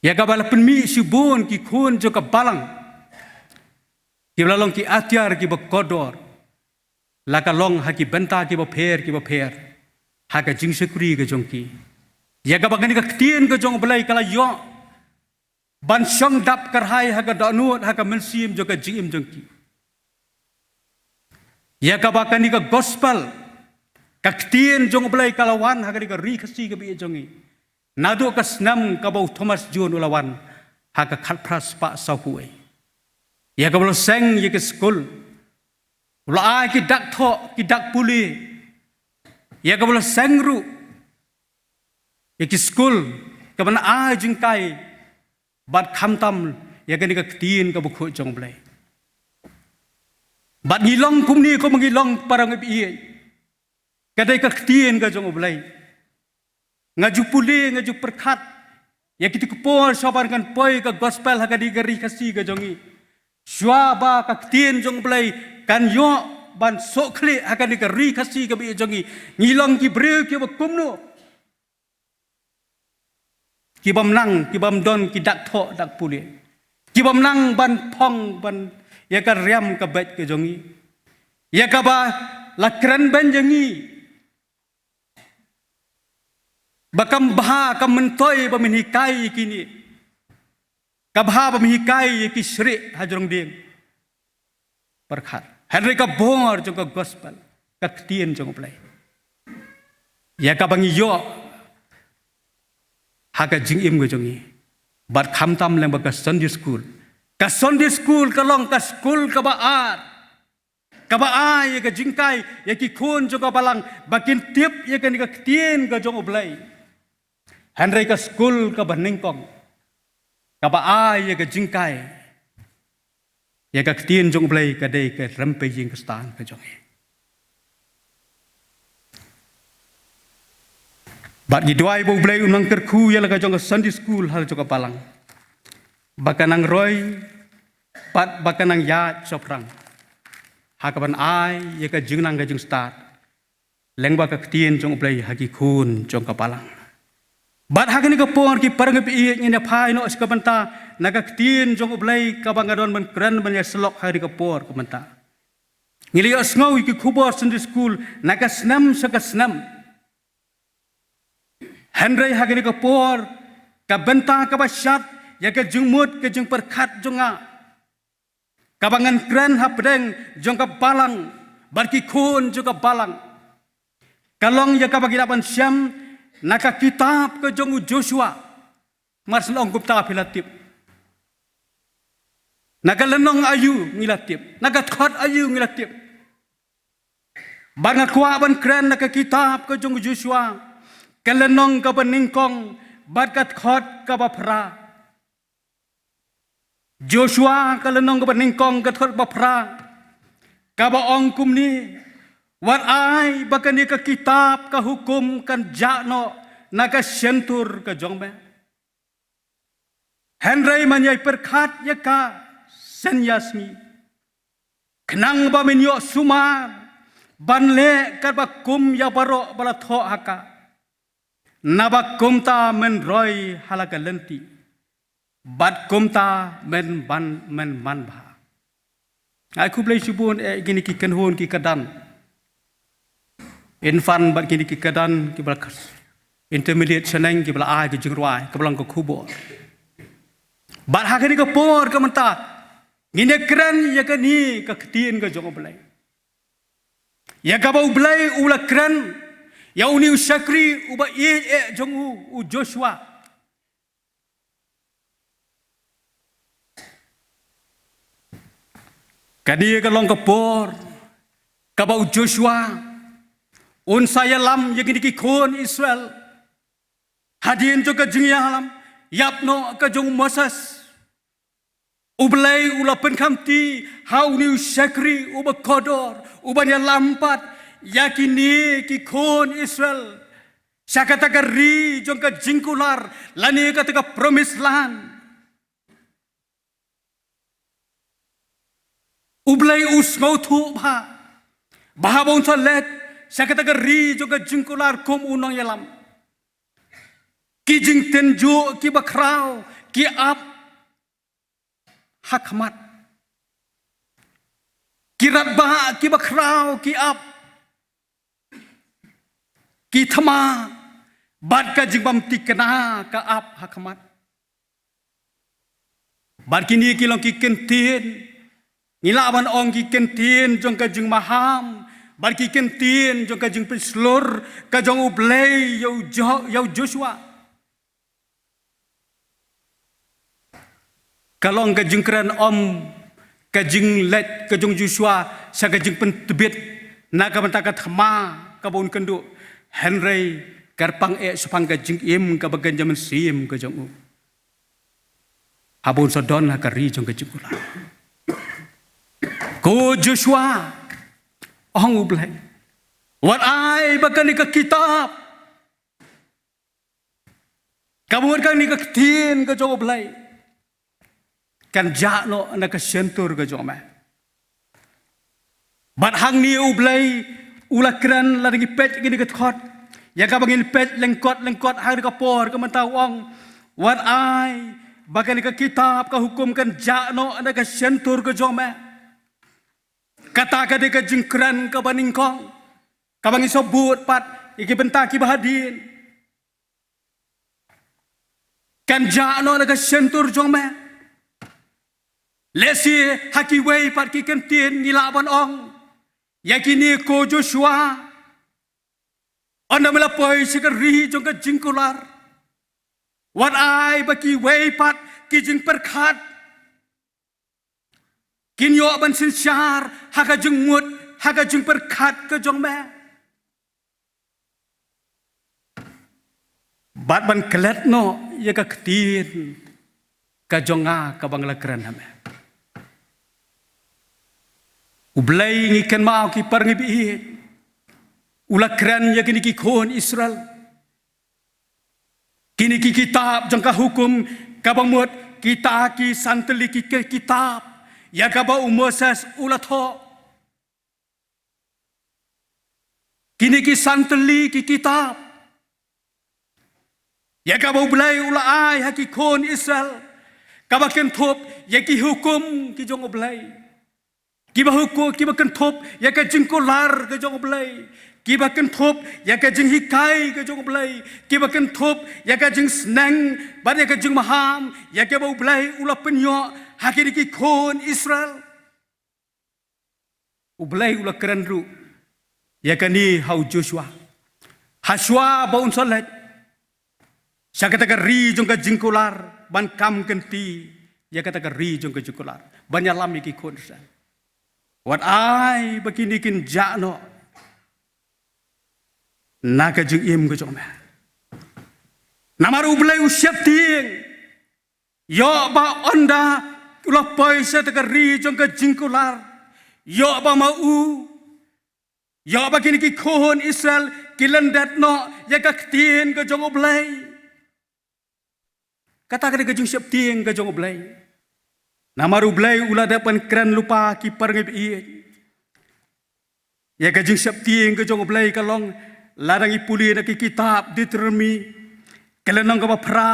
Ïa kaba la pynmih shibun ki khun jong ka balang, kiba la long ki atiar kiba kordor, la ka long ha ki bynta kiba pher kiba pher ha ka jingshakri ka jong ki. Ïa kaba kane ka ktien ka jong U Blei ka la ïoh ban shong dap kyrhai ha ka dohnud ha ka mynsiem jong ka jingim jong ki. Ïa kaba kane ka gospel, ka ktien jong U Blei ka la wan ha kane ka ri Khasi kaba ïeit jong ngi, naduh ka snem kaba u Thomas Jones u la wan ha ka khatphra spah sawphew wei. Ïa kaba la seng ïa ki skul, u la ai ki dak thoh, ki dak pule. Ïa kaba la seng ruh ïa ki skul kaban ai jinghikai bad khamtam ïa kane ka ktien kaba khuid jong U Blei. Bad ngi long kumne, kumba ngi long para ngi ba ïeit, ka dei ka ktien ka jong U Blei. Nga ju pule, nga ju pyrkhat ïa kito ki por shuwa ba ngan poi ka gospel ha kane ka ri Khasi ka jong ngi, shuwa ba ka ktien jong U Blei kan ïoh ban sohkhlieh ha kane ka ri Khasi kaba ïeit jong ngi. Ngi long ki briew kiba kumno, kibym nang, kibym don ki dak thoh dak pule, kibym nang ban phong ban ïa ka riam ka beit ka jong ngi. Ïa kaba la kren beiñ ïa ngi ba kam bha, kam myntoi ba men hikai ïa kine, ka bha ba men hikai ïa ki shrieh hajrong dieng. Pyrkhat, hynrei ka bor jong ka gospel, ka ktien jong U Blei, ïa kaba ngi ïoh ha ka jingim ka jong ngi. Bad khamtam lyngba ka Sunday school. Ka Sunday school ka long ka skul kaba ar, kaba ai ïa ka jinghikai ïa ki khun jong ka balang ba kin tip ïa kane ka ktien ka jong U Blei. Hynrei ka skul kaba nyngkong kaba ai ïa ka jinghikai ïa ka ktien jong U Blei ka dei ka rympei ïing ka stad ka jong ngi. Bad ngi duwai ba U Blei un nang kyrkhu ïa la ka jong ka Sunday school ha la jong ka balang, ba ka nang roi bad ba ka nang ïaid shaphrang ha kaban ai ïa ka jingnang ka jingstad lyngba ka ktien jong U Blei ha ki khun jong ka balang. Bad ha kane ka por, ki para ngi ba ïeit, ngin ïa phai noh sha ka bynta na ka ktien jong U Blei kaba nga don ban kren ban ïa sylok ha kane ka por ka bynta. Ngi la ïohsngew ïa ki khubor Sunday school na ka snem sha ka snem. Hynrei ha kane ka por, ka bynta kaba shad ïa ka jingmut ka jingpyrkhat jong nga, kaba ngan kren hapdeng jong ka balang bad ki khun jong ka balang, ka long ïa kaba ngi lah ban shem na ka kitab ka jong u Joshua. Mar shen ong kumta phi la tip. Na ka lynnong aïu ngi la tip, na ka dkhot aïu ngi la tip. Bad nga kwah ban kren na ka kitab ka jong u Joshua, ka lynnong kaba nyngkong bad ka dkhot kaba phra. Joshua ka lynnong kaba nyngkong ka dkhot ba phra, kaba ong kumne: Wat ai ba kane ka kitab ka hukum kan jah noh na ka shyntur ka jong me, hynrei men ïai pyrkhat ïa ka synñia sngi, khnang ba men ïoh sumar ban leh katba kum ïa baroh ba la thoh ha ka. Naba kumta men roi ha la ka lynti, bad kumta men ban, men manbha. Ai khublei shibun eh kine ki kynhun ki kyrdan, Infan bad kine ki kyrdan kiba la, Intermediate shaneng, kiba la ai ki jingrwai kaba long ka khubor. Bad ha kane ka por ka mynta ngin ïa kren ïa kane ka ktien ka jong U Blei, ïa kaba U Blei u la kren ïa une u shakri uba ïeit eh jong u, u Joshua. Kane ka long ka por kaba u Joshua un sa ïalam ïa kine ki khun Israel. Hadien jong ka jingïalam ïap noh ka jong u Moses, U Blei u la pynkhamti ha une u shakri uba kordor, uban ïalam pat ïa kine ki khun Israel sha kata ka ri jong ka jingkular, lane kata ka promised land. U Blei u sngewthuh bha ba haba un sa leit sha kata ka ri jong ka jingkular kum u nongïalam. Ki jingtynjuh kiba khraw ki ap ha khmat. Ki radbah kiba khraw ki ap. Ki thma bad ka jingbymtikna ka ap ha khmat. Bad kine ki long ki kyntien, ngi lah ban ong ki kyntien jong ka jingmaham, bad ki kyntien jong ka jingpynshlur ka jong U Blei ïa u Jo-, ïa u Joshua. Ka long ka jingkren ym ka jingleit ka jong Joshua sha ka jingpyntbit na ka bynta ka thma kaba un kynduh, hynrei kyrpang eh shaphang ka jingim kaba kynja mynsiem ka jong u. Haba un sa don ha ka ri jong ka jingkular. Ko Joshua, ong U Blei, wat ai ba kane ka kitab, kaba mut kane ka ktien ka jong U Blei, kan jah noh na ka shyntur ka jong me. Bad hangne U Blei u la kren, lada ngi peit kine ki dkhot, ïa kaba ngin peit lyngkot lyngkot ha kane ka por ka mynta u ong, wat ai ba kane ka kitab ka hukum kan jah noh na ka shyntur ka jong me. Kata ka dei ka jingkren kaba nyngkong kaba ngi sa bud pat ïa ki bynta kiba hadien. Kan jah noh na ka shyntur jong me. Lehse ha kiwei pat ki kyntien ngi lah ban ong ïa kine, ko Joshua, ynda me la poi sha ka ri jong ka jingkular, wat ai ba kiwei pat ki jingpyrkhat kin ïoh ban synshar ha ka jingmut, ha ka jingpyrkhat ka jong me. Bad ban klet noh ïa ka ktien ka jong nga kaba nga la kren ha me. U Blei, ngi kynmaw ki para ngi ba ïeit, u la kren ïa kine ki khun Israel. Kine ki kitab jong ka hukum, kaba mut kita ki san tylli ki, ki kitab ïa kaba u Moses u la thoh. Kine ki san tylli ki kitab ïa kaba U Blei u la ai ha ki khun Israel, kaba kynthup ïa ki hukum ki jong U Blei. Kiba hukum, kiba kynthup ïa ka jingkular ka jong U Blei. Kiba kynthup ïa ka jinghikai ka jong U Blei. Kiba kynthup ïa ka jingsneng bad ïa ka jingmaham ïa kaba U Blei u la pynïoh ha kine ki khun Israel. U Blei u la kren ruh ïa kane ha u Joshua, hashuwa ba un sa leit sha kata ka ri jong ka jingkular, ban kam kynti ïa kata ka ri jong ka jingkular, ban ïalam ïa ki khun Israel. Wat ai ba kine kin jah noh na ka jingim ka jong me. Namar U Blei u sheptieng, ïoh ba ynda u la poi sha kata ka ri jong ka jingkular, ïoh ba ma u, ïoh ba kine ki khun Israel ki lyndet noh ïa ka ktien ka jong U Blei. Kata ka dei ka jingsheptieng ka jong U Blei. Namar U Blei u la dep ban kren lypa, ki para ngi ba ïeit, ïa ka jingsheptieng ka jong U Blei ka long, lada ngi pule na ki kitab Deuteronomi, ka lynnong kaba phra,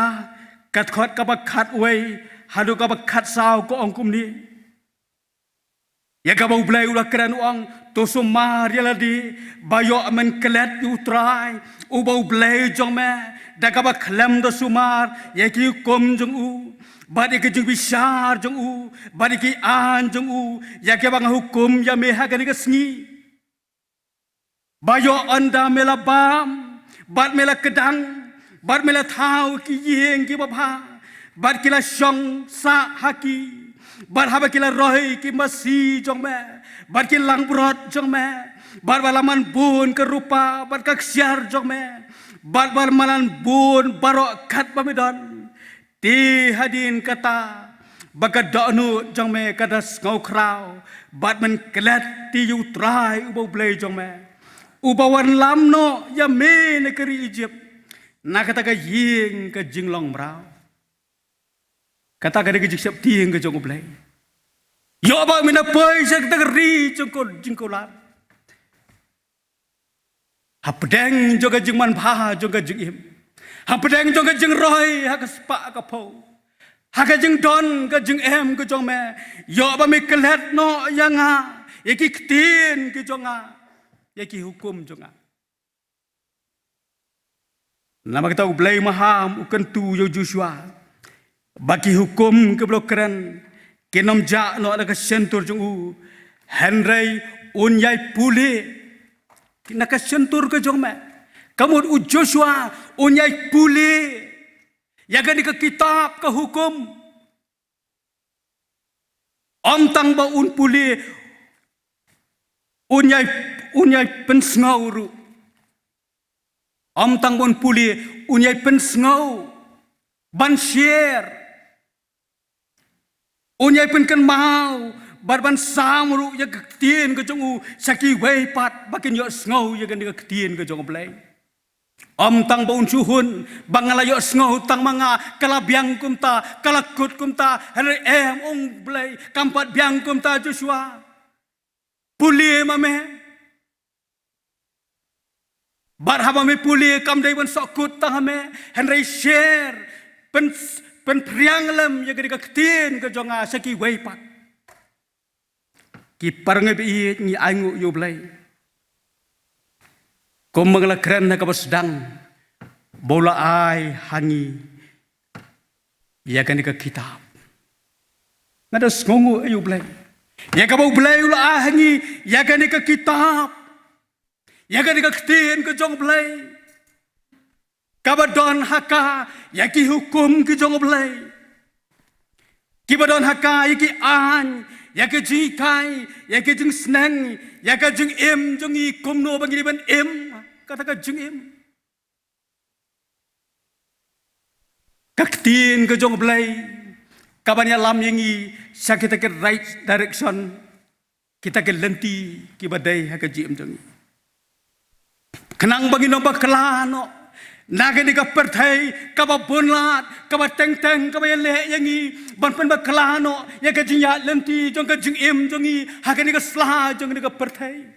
ka dkhot kaba khatwei haduh kaba khatsaw, ka ong kumne. Ïa kaba U Blei u la kren u ong, to sumar ïa lade ba ïoh men klet ïa U Trai uba U Blei jong me, da kaba khlem da sumar ïa ki hukum jong u, bad ïa ki jingbishar jong u, bad ïa ki aiñ jong u, ïa kiba nga hukum ïa me ha kane ka sngi. Ba ïoh ynda me la bam, bad me la kdang, bad me la thaw ki ïing kiba bha, bad ki la shong sah ha ki, bad haba ki la roi ki masi jong me, bad ki langbrot jong me, bad ba la man bun ka rupa bad ka ksiar jong me, bad ba la man bun baroh katba me don. Te hadien kata, ba ka dohnud jong me ka da sngew khraw, bad men klet te ïa U Trai uba U Blei jong me, uba wanlam noh ïa me na ka ri Ijipt, na kata ka ïing ka jinglong mraw. Kata ka dei ka jingsheptieng ka jong U Blei. Ïoh ba me na poi sha kata ka ri jong ka jingkular. Hapdeng jong ka jingmanbha jong ka jingim, hapdeng jong ka jingroi ha ka spah ka phew, ha ka jingdon ka jingem ka jong me, ïoh ba me klet noh ïa nga, ïa ki ktien ki jong nga, ïa ki hukum jong nga. Namar kata U Blei maham u kyntu ïa u Joshua ba ki hukum kiba la kren kin ym jah noh na ka shyntur jong u, hynrei un ïai pule na ka shyntur ka jong me. Ka mut u Joshua un ïai pule ïa kane ka kitab ka hukum. Ym tang ba un pule, un ïai, un ïai pynsngew ruh. Ym tang ba un pule, un ïai pynsngew, ban share, un ïai pynkynmaw, bad ban sam ruh ïa ka ktien ka jong u sha kiwei pat ba kin ïohsngew ïa kane ka ktien ka jong U Blei. Ym tang ba un shu hun ba nga la ïohsngew tang ma nga, ka la biang kumta, ka la kut kumta, hynrei em, ong Blei, kam pat biang kumta Joshua. Pule ma me. Bad haba me pule kam dei ban shu kut tang ha me, hynrei share, pyn, pynphriang lem ïa kane ka ktien ka jong nga sha kiwei pat. Ki para ngi ba ïeit, ngi ainguh ïa U Blei. Kumba nga la kren ha kaba sdang, ba u la ai ha ngi ïa kane ka kitab. Nga da sngewnguh ïa U Blei ïa kaba U Blei u la ai ha ngi ïa kane ka kitab, ïa kane ka ktien ka jong U Blei. Kaba don ha ka ïa ki hukum ki jong U Blei. Kiba don ha ka ïa ki aiñ, ïa ki jinghikai, ïa ki jingsneng, ïa ka jingim jong ngi kumno ba ngi dei ban im. Kata ka jingim. Ka ktien ka jong U Blei ka ban ïalam ïa ngi sha kita ki right direction. Kita ki lynti kiba dei ha ka jingim jong ngi. Khnang ba ngin ym bakla noh na kane ka pyrthei kaba bun lad, kaba teng teng, kaba ïaleh ïa ngi ban pynbakla noh ïa ka jingïaid lynti jong ka jingim jong ngi ha kane ka sla jong kane ka pyrthei.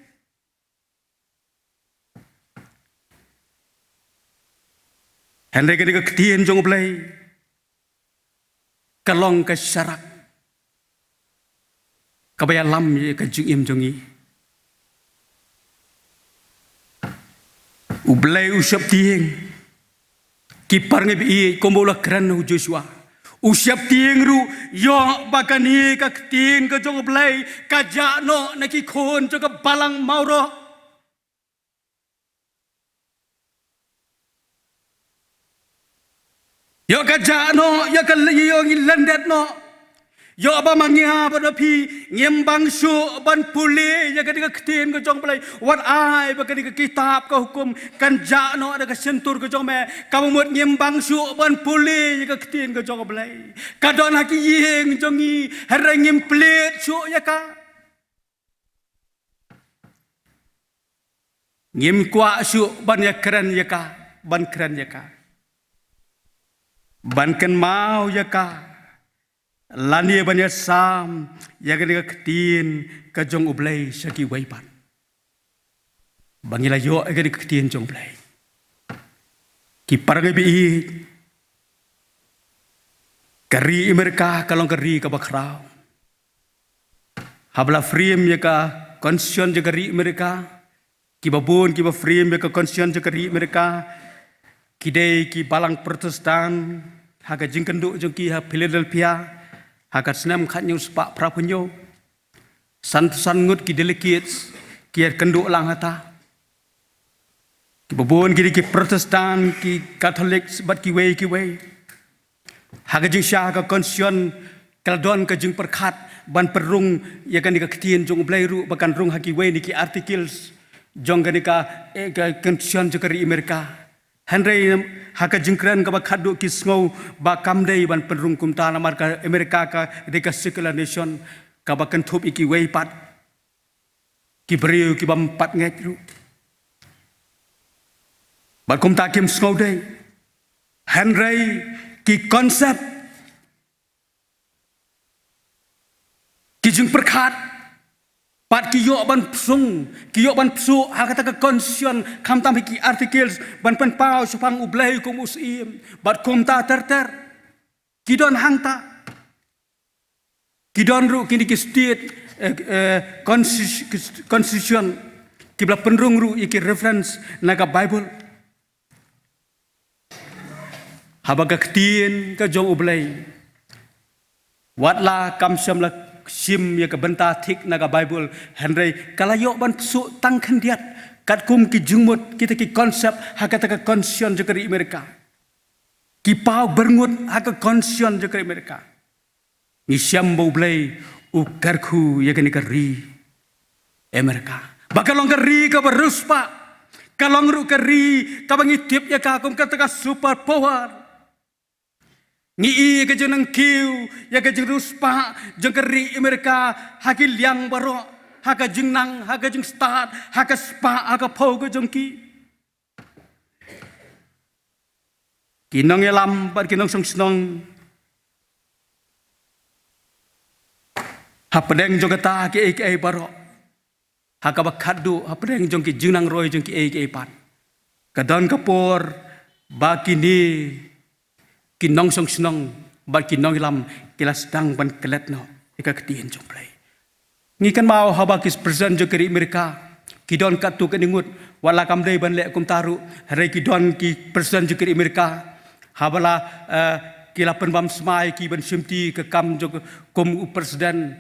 Hynrei kane ka ktien jong U Blei ka long ka sharak kaba ïalam ïa ka jingim jong ngi. U Blei u sheptieng, ki para ngi ba ïeit, kumba u la kren ha u Joshua. U sheptieng ruh ïoh ba kane ka ktien ka jong U Blei ka jah noh na ki khun jong ka balang mawroh. Ïoh ka jah noh, ïoh ka, ïoh ngi lyndet noh. Ïoh ba ma nga bad ma phi ngim bang shuh ban pule ïa kane ka ktien ka jong U Blei. Wat ai ba kane ka kitab ka hukum kan jah noh na ka shyntur ka jong me. Kaba mut ngim bang shuh ban pule ïa ka ktien ka jong U Blei. Ka don ha ki ïing jong ngi, hynrei ngim plie shuh ïa ka. Ngim kwah shuh ban ïakren ïa ka, ban kren ïa ka, ban kynmaw ïa ka, lane ban ïasam ïa kane ka ktien ka jong U Blei sha kiwei pat. Ba ngi la ïoh ïa kane ka ktien jong U Blei. Ki para ngi ba ïeit, ka ri Amerika ka long ka ri kaba khraw. Haba la frame ïa ka constitution jong ka ri Amerika, kiba bun kiba frame ïa ka constitution jong ka ri Amerika ki dei ki balang Protestant, ha ka jingkynduh jong ki ha Philadelphia ha ka snem khathynñiew spah phraphew hynñiew. San, san ngut ki delegates ki ïakynduh lang hata. Kiba bun ki dei ki Protestant, ki Catholic bad kiwei kiwei. Ha ka jingshisha ka constitution ka la don ka jingpyrkhat ban pynrung ïa kane ka ktien jong U Blei ruh ba kan rung ha kiwei na ki articles jong kane ka, eh, ka constitution jong ka ri Amerika. Hynrei ha ka jingkren kaba khadduh ki sngew ba kam dei ban pynrung kumta namar ka Amerika ka dei ka secular nation kaba kynthup ïa kiwei pat ki briew ki bym pat ngeit ruh. Bad kumta kim sngewdei. Hynrei ki concept, ki jingpyrkhat, Pat ki ïoh ban psung, ki ïoh ban psuk ha kata ka constitution, khamtam ha ki articles, ban pynpaw shaphang U Blei kum u Syiem, bad kumta ter ter. Ki don hangta. Ki don ruh kine ki state, eh, eh, constitu-, constitution, kiba la pynrung ruh ïa ki reference na ka Bible. Haba ka ktien ka jong U Blei, wat la kam shym la shim ïa ka bynta thik na ka Bible, hynrei ka la ïoh ban psuk tang khyndiat, katkum ki jingmut, kita ki concept, ha kata ka constitution jong ka ri Amerika. Ki paw byrngut ha ka constitution jong ka ri Amerika. Ngi shem ba U Blei u kyrkhu ïa kane ka ri Amerika, ba ka long ka ri kaba riewspah, ka long ruh ka ri kaba ngi tip ïa ka kum kata ka super power. Ngi ïohi ïa ka jingnang kiew, ïa ka jingriewspah jong ka ri Amerika ha ki liang baroh, ha ka jingnang, ha ka jingstad, ha ka spah, ha ka phew ka jong ki. Ki nongïalam bad ki nongshong shnong hapdeng jong kata kiei kiei baroh, ha kaba khatduh hapdeng jong ki jingnang roi jong kiei kiei pat, ka don ka por ba kine ki nongshong shnong bad ki nongïalam ki la sdang ban klet noh ïa ka ktien jong U Blei. Ngi kynmaw haba ki president jong ka ri Amerika ki don katto katne ngut, wat la kam dei ban leh kumta ruh, hynrei ki don ki president jong ka ri Amerika, haba la, eh, ki la pynbam smai ki ban shimti ka kam jong kum u president,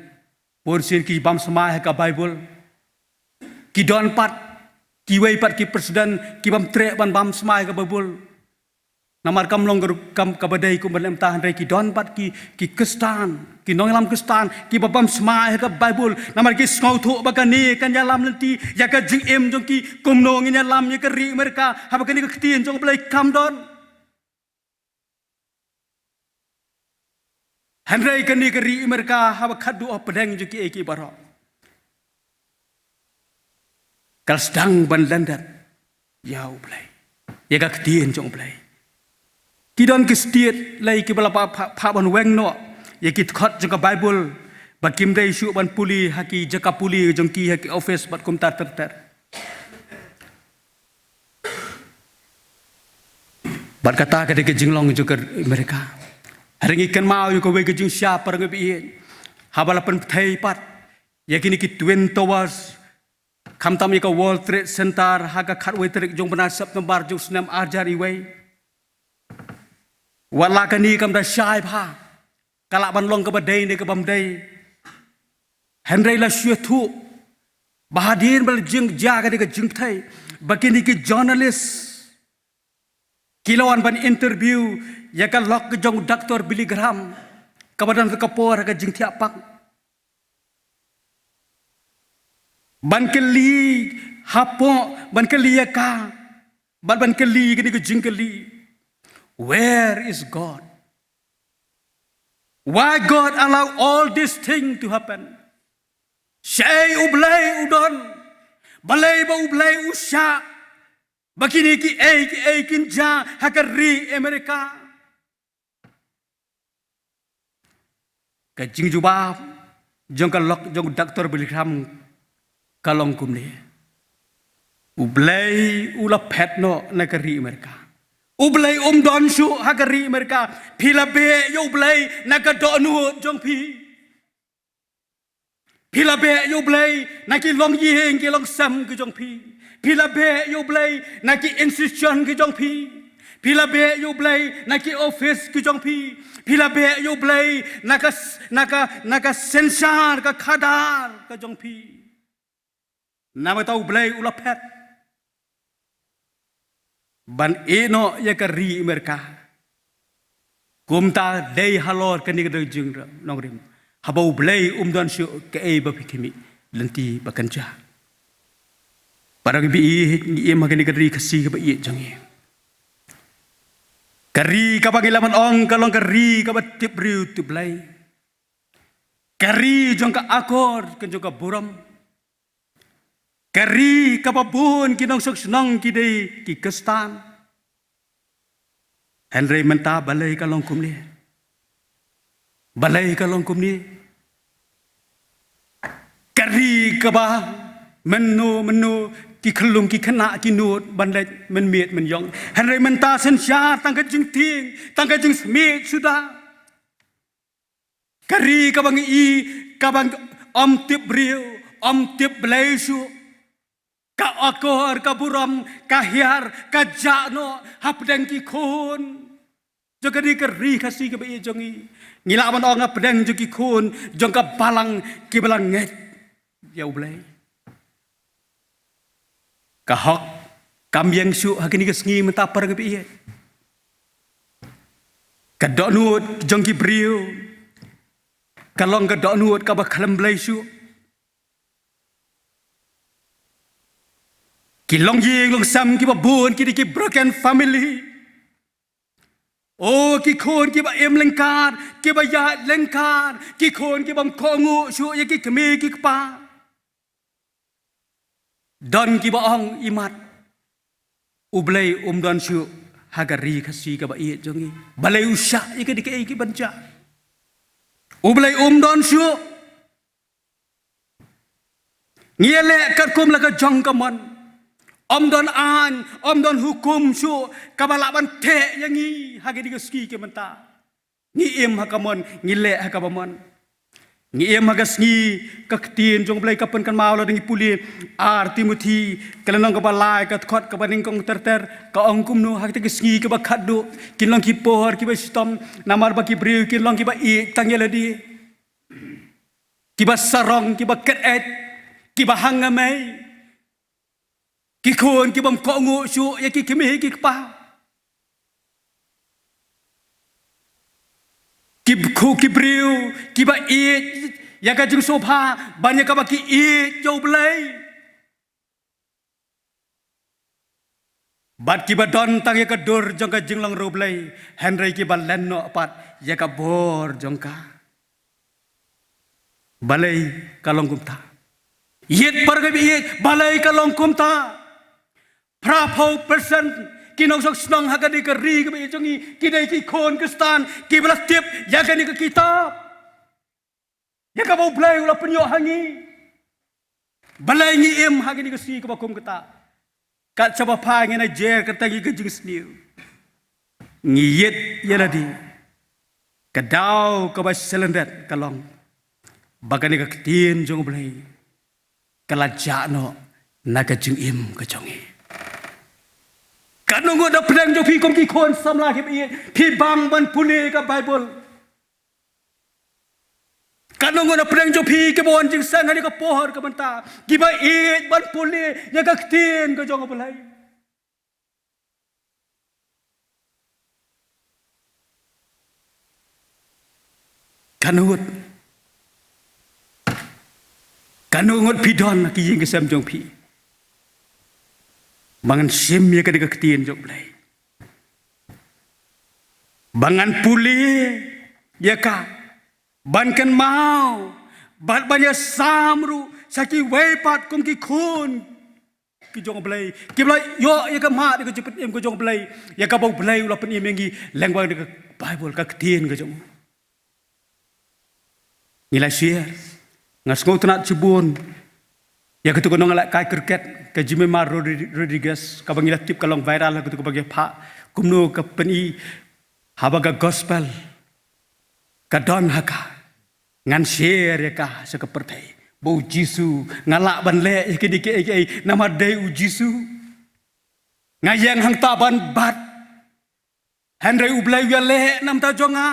bun sien ki bam smai ha ka Bible. Ki don pat kiwei pat ki president ki bym treh ban bam smai ha ka Bible. Namar kam long ka rukom kaba dei kumba lem ta, hynrei ki don pat ki, ki Khristan, ki nongïalam Khristan, kiba bam smai ha ka Bible. Namar ki sngewthuh ba kane kan ïalam lynti ïa ka jingim jong ki, kumno ngin ïalam ïa ka ri Amerika haba kane ka ktien jong U Blei kam don. Hynrei kane ka ri Amerika haba khatduh hapdeng jong kiei kiei baroh, ka la sdang ban lyndet ïa U Blei, ïa ka ktien jong U Blei. Ki don ki state lei kiba la phah, phah, phah ban weng noh ïa ki dkhot jong ka Bible, bad kim dei shuh ban pule ha ki jaka pule jong ki, ha ki office bad kumta ter ter. Bad kata ka dei ka jinglong jong ka Amerika. Hynrei ngi kynmaw ïa kawei ka jingshisha para ngi ba ïeit, haba la pynpthei pat ïa kine ki Twin Towers, khamtam ïa ka World Trade Center ha ka khatwei tarik jong u bnai September jong u snem ar hajar wei. Wat la kane kam da shai bha, ka lah ban long kaba dei ne kaba ym dei, hynrei la shu ïathuh ba hadien ba la jia kane ka jingpthei, ba kine ki journalist ki la wan ban interview ïa ka lok ka jong u Doctor Billy Graham, kaba don ka por ha ka jingthiah pang, ban kylli hapoh, ban kylli ïa ka, ban, ban kylli kane ka jingkylli: "Where is God? Why God allow all this thing to happen?" Shaei U Blei u don? Balei ba U Blei u shah ba kine kiei kiei kin jia ha ka ri Amerika? Ka jingjubab jong ka lok jong u Doctor Billy Graham ka long kumne: U Blei u la phet noh na ka ri Amerika. U Blei um don shuh ha ka ri Amerika. Phi la beh ïa U Blei na ka dohnud jong phi. Phi la beh ïa U Blei na ki longïing ki longsem ki jong phi. Phi la beh ïa U Blei na ki institution ki jong phi. Phi la beh ïa U Blei na ki office ki jong phi. Phi la beh ïa U Blei na ka s-, na ka, na ka synshar, ka khadar ka jong phi. Namar kata U Blei u la phet ban ïehnoh ïa ka ri Amerika. Kumta dei halor kane ka jingnongrim. Haba U Blei um don shuh, kaei ba phi khmih lynti ba kan jia? Para ngi ba ïeit, ngi im ha kane ka ri Khasi kaba ïeit jong ngi, ka ri kaba ngi lah ban ong ka long ka ri kaba tip briew tip Blei, ka ri jong ka akor, ka jong ka burom, ka ri kaba bun ki nongshong shnong ki dei ki Khristan. Hynrei mynta balei ka long kumne? Balei ka long kumne? Ka ri kaba mynno mynno ki khyllung ki khynnah ki nud ban leit mynmiet mynïong. Hynrei mynta synshar tang ka jingtieng, tang ka jingsmit suda. Ka ri kaba ngi i, kaba ym tip briew, ym tip Blei shuh. Ka akor, ka burom, ka hiar, ka jah noh hapdeng ki khun jong kane ka ri Khasi kaba ïeit jong ngi. Ngi lah ban ong hapdeng jong ki khun jong ka balang kiba la ngeit ïa U Blei. Ka hok kam ïeng shuh ha kine ki sngi mynta para ngi ba ïeit. Ka dohnud jong ki briew ka long ka dohnud kaba khlem blei shuh. Ki longïing longsem kiba bun ki dei ki broken family. O, ki khun kiba im lyngkar, kiba ïaid lyngkar, ki khun kibym kohnguh shuh ïa ki kmie ki kpa. Don kiba ong, imat, U Blei um don shuh ha ka ri Khasi kaba ïeit jong ngi. Balei u shah ïa kine kiei kiban jia? U Blei um don shuh. Ngi ïaleh katkum la ka jong ka mon. Ym don aiñ, ym don hukum shuh kaba lah ban theh ïa ngi ha kine ki sngi ki mynta. Ngi im ha ka mon, ngi leh ha kaba mon. Ngi im ha ka sngi, ka ktien jong U Blei ka pynkynmaw lada ngi pule Ar Timothi ka lynnong kaba lai, ka dkhot kaba nyngkong ter ter, ka ong kumno ha kita ki sngi kiba khatduh, kin long ki por kiba shitom, namar ba ki briew kin long kiba ïeit tang ïa lade, kiba sarong, kiba kyret, kiba hangamei. Ki khun kibym kohnguh shuh ïa ki kmie ki kpa. Ki khu ki briew kiba ïeit ïa ka jingsngewbha ban ïa kaba ki ïeit ïa U Blei. Bad kiba don tang ïa ka dur jong ka jinglong riewblei, hynrei kiba len noh pat ïa ka bor jong ka. Balei ka long kumta? Ïeit para ngi ba ïeit, balei ka long kumta? Phra phew percent ki nongshong shnong ha kane ka ri kaba ïeit jong ngi ki dei ki khun Khristan kiba la tip ïa kane ka kitab, ïa kaba U Blei u la pynïoh ha ngi. Balei ngi im ha kane ka sngi kaba kum kata? Kat shaba phai ngin ïa jer kata ngi ka jingsniew. Ngi ïeit ïa lade. Ka daw kaba shalyndet ka long ba kane ka ktien jong U Blei ka la jah noh na ka jingim ka jong ngi. Katno ngut na pdeng jong phi kum ki khun samla kiba ïeit phi bang ban pule ka Baibl? Katno ngut na pdeng jong phi kiba wan jingïaseng ha kane ka por ka mynta kiba ïeit ban pule ïa ka ktien ka jong U Blei? Katno ngut, katno ngut phi don ha ki ïing ki sem jong phi ba ngan shim ïa kane ka ktien jong U Blei, ba ngan pule ïa ka, ban kynmaw, ban, ban ïasam ruh sha kiwei pat kum ki khun ki jong U Blei kiba la ïoh ïa ka mad ïa ka jingpynim ka jong U Blei, ïa kaba U Blei u la pynim ïa ngi lyngba ka Baibl, ka ktien ka jong U. Ngi la share, nga sngewtynnat shibun ïa katu ka nongïalehkai cricket ka Jemimah Rodri-, Rodriguez, kaba ngi la tip ka long viral ha katu kaba ngi phah, kumno ka pyni haba ka gospel ka don ha ka. Ngan share ïa ka sha ka pyrthei ba U Jisu, nga lah ban leh ïa kine kiei kiei namar dei U Jisu. Nga ïeng hangta ban bat, hynrei U Blei u ïaleh na ka bynta jong nga.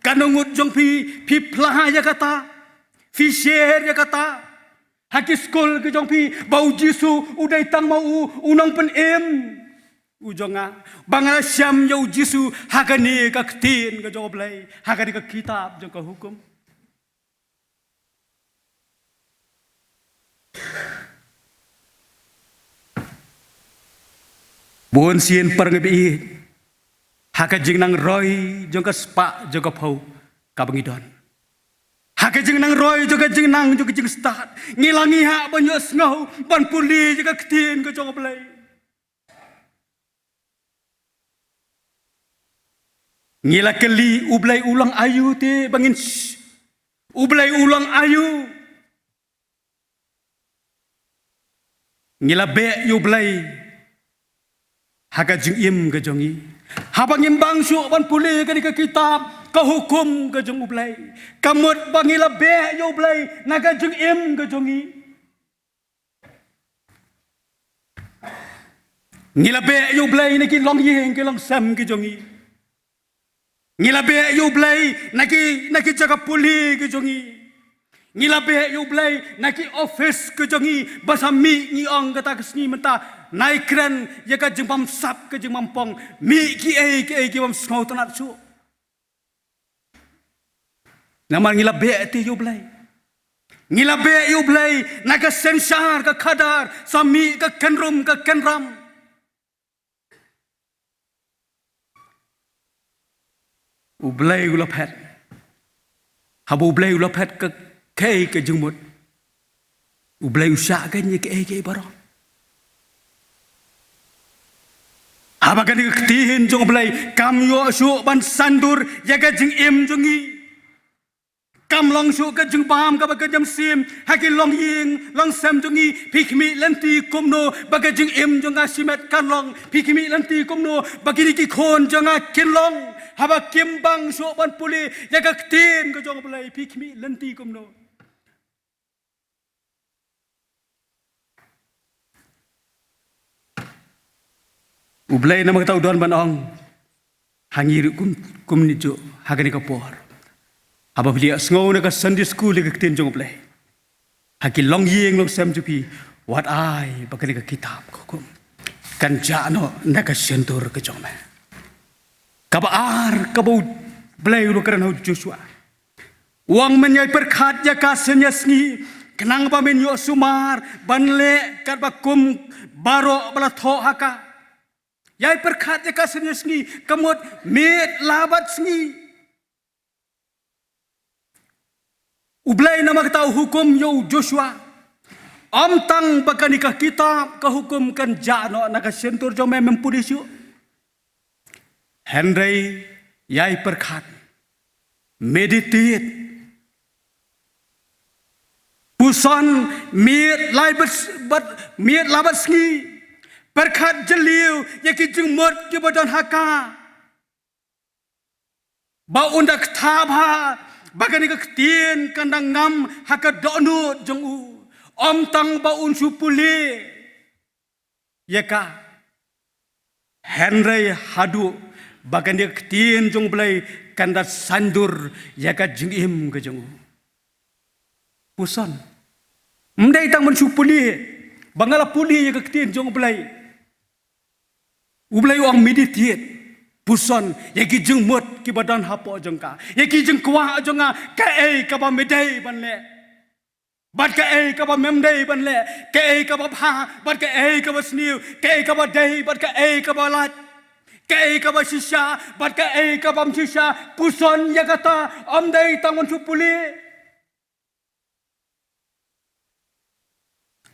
Katno ngut jong phi, phi phla ïa kata, phi share ïa kata ha ki skul ki jong phi ba U Jisu u dei tang ma u, u nongpynim u jong nga, ba nga la shem ïa U Jisu ha kane ka ktien ka jong U Blei, ha kane ka kitab jong ka hukum. Bun sien para ngi ba ïeit, ha ka jingnang roi jong ka spah jong ka phew kaba ngi don, ha ka jingnang roi jong ka jingnang jong ka jingstad, ngi la ngi hap ban ïohsngew ban pule ïa ka ktien ka jong U Blei. Ngi la kylli U Blei u long aïu te ba ngin sh-, U Blei u long aïu? Ngi la beh ïa U Blei ha ka jingim ka jong ngi. Haba ngim bang shuh ban pule kane ka kitab ka hukum ka jong U Blei, ka mut ba ngi la beh ïa U Blei na ka jingim ka jong ngi. Ngi la beh ïa U Blei na ki longïing ki longsem ki jong ngi. Ngi la beh ïa U Blei na ki, na ki jaka pule ki jong ngi. Ngi la beh ïa U Blei na ki office ki jong ngi, ba sa mih, ngi ong kata ka sngi mynta, nai kren ïa ka jingbamsap ka jingbamphong, mih kiei kiei ki bym sngewtynnat shuh. Namar ngi la beh te ïa U Blei. Ngi la beh ïa U Blei na ka synshar ka khadar, sa mih ka kynrum ka kynram. U Blei u la phet. Haba U Blei u la phet ka, kaei ka jingmut, U Blei u shah kane kaei kaei baroh. Haba kane ka ktien jong U Blei kam ïoh shuh ban saiñdur ïa ka jingim jong ngi. Kam long shuh ka jingbam kaba ka jam sim ha ki longïing longsem jong ngi. Phi khmih lynti kumno ba ka jingim jong nga shimet kan long? Phi khmih lynti kumno ba kine ki khun jong nga kin long? Haba kim bang shuh ban pule ïa ka ktien ka jong U Blei, phi khmih lynti kumno? U Blei namar kata u don ban ong ha ngi ruh kum, kumne juh ha kane ka por. Haba phi ïohsngew na ka Sunday school ïa ka ktien jong U Blei, ha ki longïing longsem jong phi, wat ai ba kane ka kitab ka hukum kan jah noh na ka shyntur ka jong me. Kaba ar kaba U Blei u la kren ha u Joshua, u ong, men ïai pyrkhat ïa ka synñia sngi, khnang ba men ïoh sumar ban leh katba kum baroh ba la thoh ha ka. Ïai pyrkhat ïa ka synñia sngi, ka mut miet la bad sngi. U Blei namar kata u hukum ïa u Joshua, ym tang ba kane ka kitab ka hukum kan jah noh na ka shyntur jong me, mem pule shuh, hynrei ïai pyrkhat, meditate, puson, miet lai bad, bad, miet la bad sngi, pyrkhat jylliew ïa ki jingmut kiba don ha ka. Ba un da kthah bha ba kane ka ktien kan da ngam ha ka dohnud jong u. Ym tang ba un shu pule ïa ka, hynrei haduh ba kane ka ktien jong U Blei kan da saiñdur ïa ka jingim ka jong u. Puson. Ym dei tang ban shu pule, ba nga la pule ïa ka ktien jong U Blei. U Blei u ong meditate, puson ïa ki jingmut kiba don hapoh jong ka, ïa ki jingkwah jong nga, kaei kaba me dei ban leh bad kaei kaba mem dei ban leh, kaei kaba bha bad kaei kaba sniew, kaei kaba dei bad kaei kaba lait, kaei kaba shisha bad kaei kaba ym shisha. Puson ïa kata, ym dei tang ban shu pule.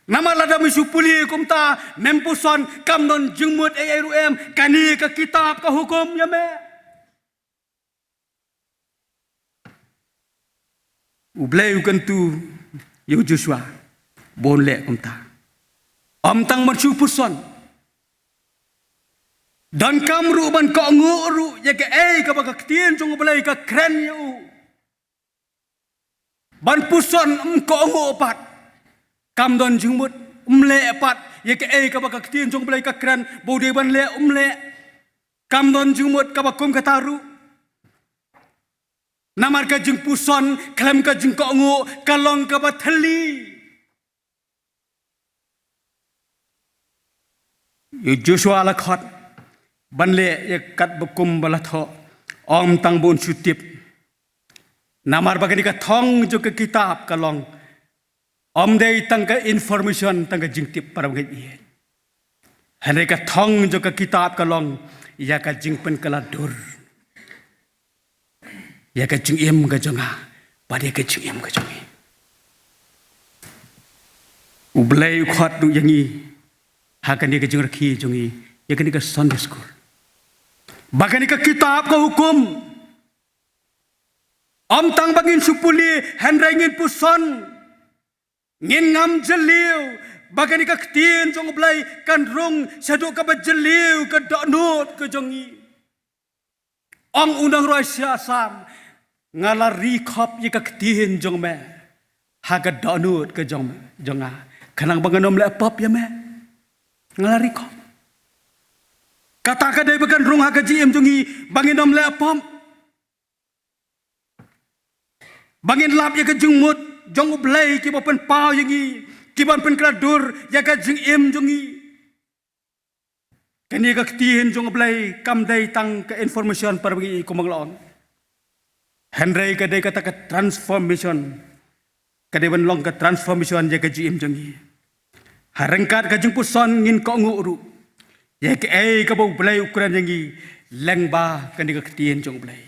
Namar lada me shu pule kumta, mem puson, kam don jingmut ei ei ruh em, kane ka kitab ka hukum ïa me. U Blei u kyntu ïa u Joshua ba un leh kumta. Ym tang ban shu puson, donkam ruh ban kohnguh ruh ïa kaei kaba ka ktien jong U Blei ka kren ïa u. Ban puson ym kohnguh pat, kam don jingmut, ym leh pat ïa kaei kaba ka ktien jong U Blei ka kren ba u dei ban leh, ym leh. Kam don jingmut kaba kum kata ruh. Namar ka jingpuson khlem ka jingkohnguh ka long kaba thylli. Ïa u Joshua la khot ban leh ïa katba kum ba la thoh, ym tang ba un shu tip. Namar ba kane ka thong jong ka kitab ka long, ym dei tang ka information, tang ka jingtip para bangeit, hynrei ka thong jong ka kitab ka long ïa ka jingpynkylla dur ïa ka jingim ka jong nga bad ïa ka jingim ka jong ngi. U Blei u khot ruh ïa ngi ha kane ka jingrakhe jong ngi ïa kane ka Sunday School, ba kane ka kitab ka hukum ym tang ba ngin shu pule, hynrei ngin puson, ngin ngam jylliew ba kane ka ktien jong U Blei kan rung shaduh kaba jylliew ka dohnud ka jong ngi. Ong u nongrwai Salm, nga la ri khop ïa ka ktien jong me ha ka dohnud ka jong, jong nga, khnang ba ngan ym leh pop ïa me. Nga la ri khop. Kata ka dei ba kan rung ha ka jingim jong ngi ba ngin ym leh pop. Ba ngin lap ïa ka jingmut jong U Blei kiba pynpaw ïa ngi, kiban pynkylla dur ïa ka jingim jong ngi. Kane ka ktien jong U Blei kam dei tang ka information para ba ngi kum ba nga la ong. Hynrei ka dei kata ka transformation. Ka dei ban long ka transformation ïa ka jingim jong ngi. Ha ryngkat ka jingpuson ngin kohnguh ruh ïa kaei kaba U Blei u kren ïa ngi lyngba kane ka ktien jong U Blei.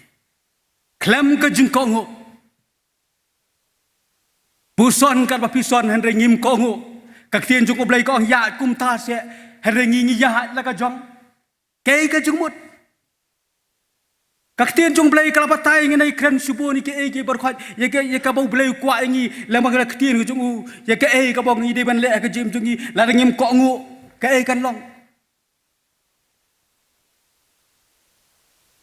Khlem ka jingkohnguh, puson katba phi son hynrei ngim kohnguh. Ka ktien jong U Blei ka ong ïaid kumta seh, hynrei ngi, ngi ïaid la ka jong kaei ka jingmut. Ka ktien jong U Blei ka la batai, ngin ïa kren shibun ïa kaei kaei baroh, ïa ka, ïa kaba U Blei u kwah ïa ngi lyngba ka ktien ka jong u, ïa kaei kaba ngi dei ban leh ha ka jingim jong ngi lada ngim kohnguh, kaei kan long.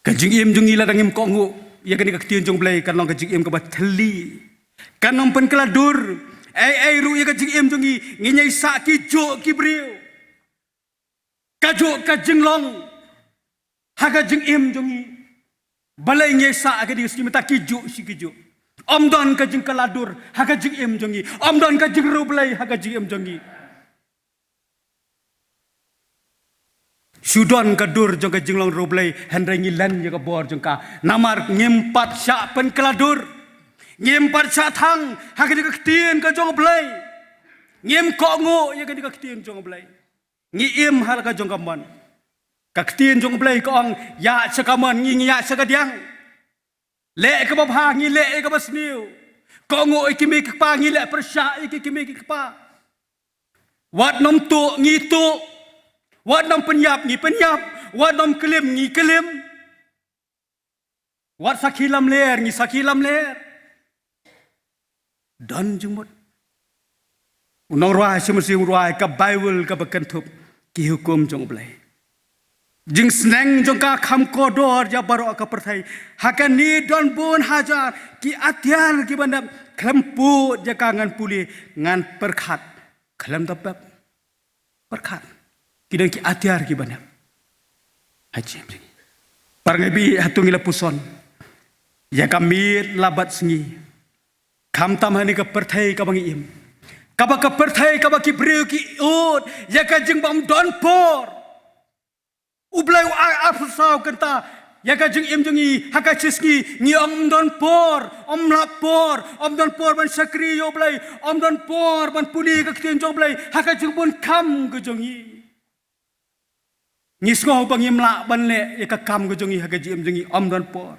Ka jingim jong ngi lada ngim kohnguh ïa kane ka ktien jong U Blei kan long ka jingim kaba thylli. Kan ym pynkylla dur. Ei ei ruh ïa ka jingim jong ngi, ngin ïa sah kijuh ki briew. Kajuh ka jinglong ha ka jingim jong ngi. Balei ngi ïa sah ha ka dei ka sngi mynta kijuh shi kijuh. Ym don ka jingkylla dur ha ka jingim jong ngi. Ym don ka jingriewblei ha ka jingim jong ngi. Shu don ka dur jong ka jinglong riewblei, hynrei ngi len ïa ka bor jong ka. Namar ngim pat shah pynkylla dur. Ngim pat shah thang ha ka dei ka ktien ka jong U Blei. Ngim kohnguh ïa ka dei ka ktien jong U Blei. Ngi im ha la ka jong ka mon. Ka ktien jong U Blei ka ong ïaid sha ka mon, ngi, ngi ïaid sha ka diang. Leh kaba bha, ngi leh ïa kaba sniew. Kohnguh ïa ki kmie ki kpa, ngi leh pyrshah ïa ki kmie ki kpa. Wat nym tuh, ngi tuh. Wat nym pynïap, ngi pynïap. Wat nym klim, ngi klim. Wat sakhi lamler, ngi sakhi lamler. Don jingmut. U nongrwai Shem Rashid u rwai ka Baibl kaba kynthup ki hukum jong U Blei. Jingsneng jong ka kham kordor ïa baroh ka pyrthei. Ha kane don bun hajar ki atiar kiba nep, khlem pud ïa ka ngan pule, ngan pyrkhat. Khlem da pep. Pyrkhat. Ki don ki atiar kiba nep. Haji. Para ngi, bad hato ngi la puson ïa ka miet la bad sngi? Khamtam ha kane ka pyrthei kaba ngi im, kaba ka pyrthei, kaba ki briew ki ud ïa ka jingbym don por. U Blei u ai arphew saw kynta ïa ka jingim jong ngi, ha ka shi sngi ngi ong ym don por, ym lah por, ym don por ban shakri ïa U Blei, ym don por ban pule ka ktien jong U Blei ha ka jingbun kam ka jong ngi. Ngi sngew ba ngim lah ban leh ïa ka kam ka jong ngi ha ka jingim jong ngi, ym don por.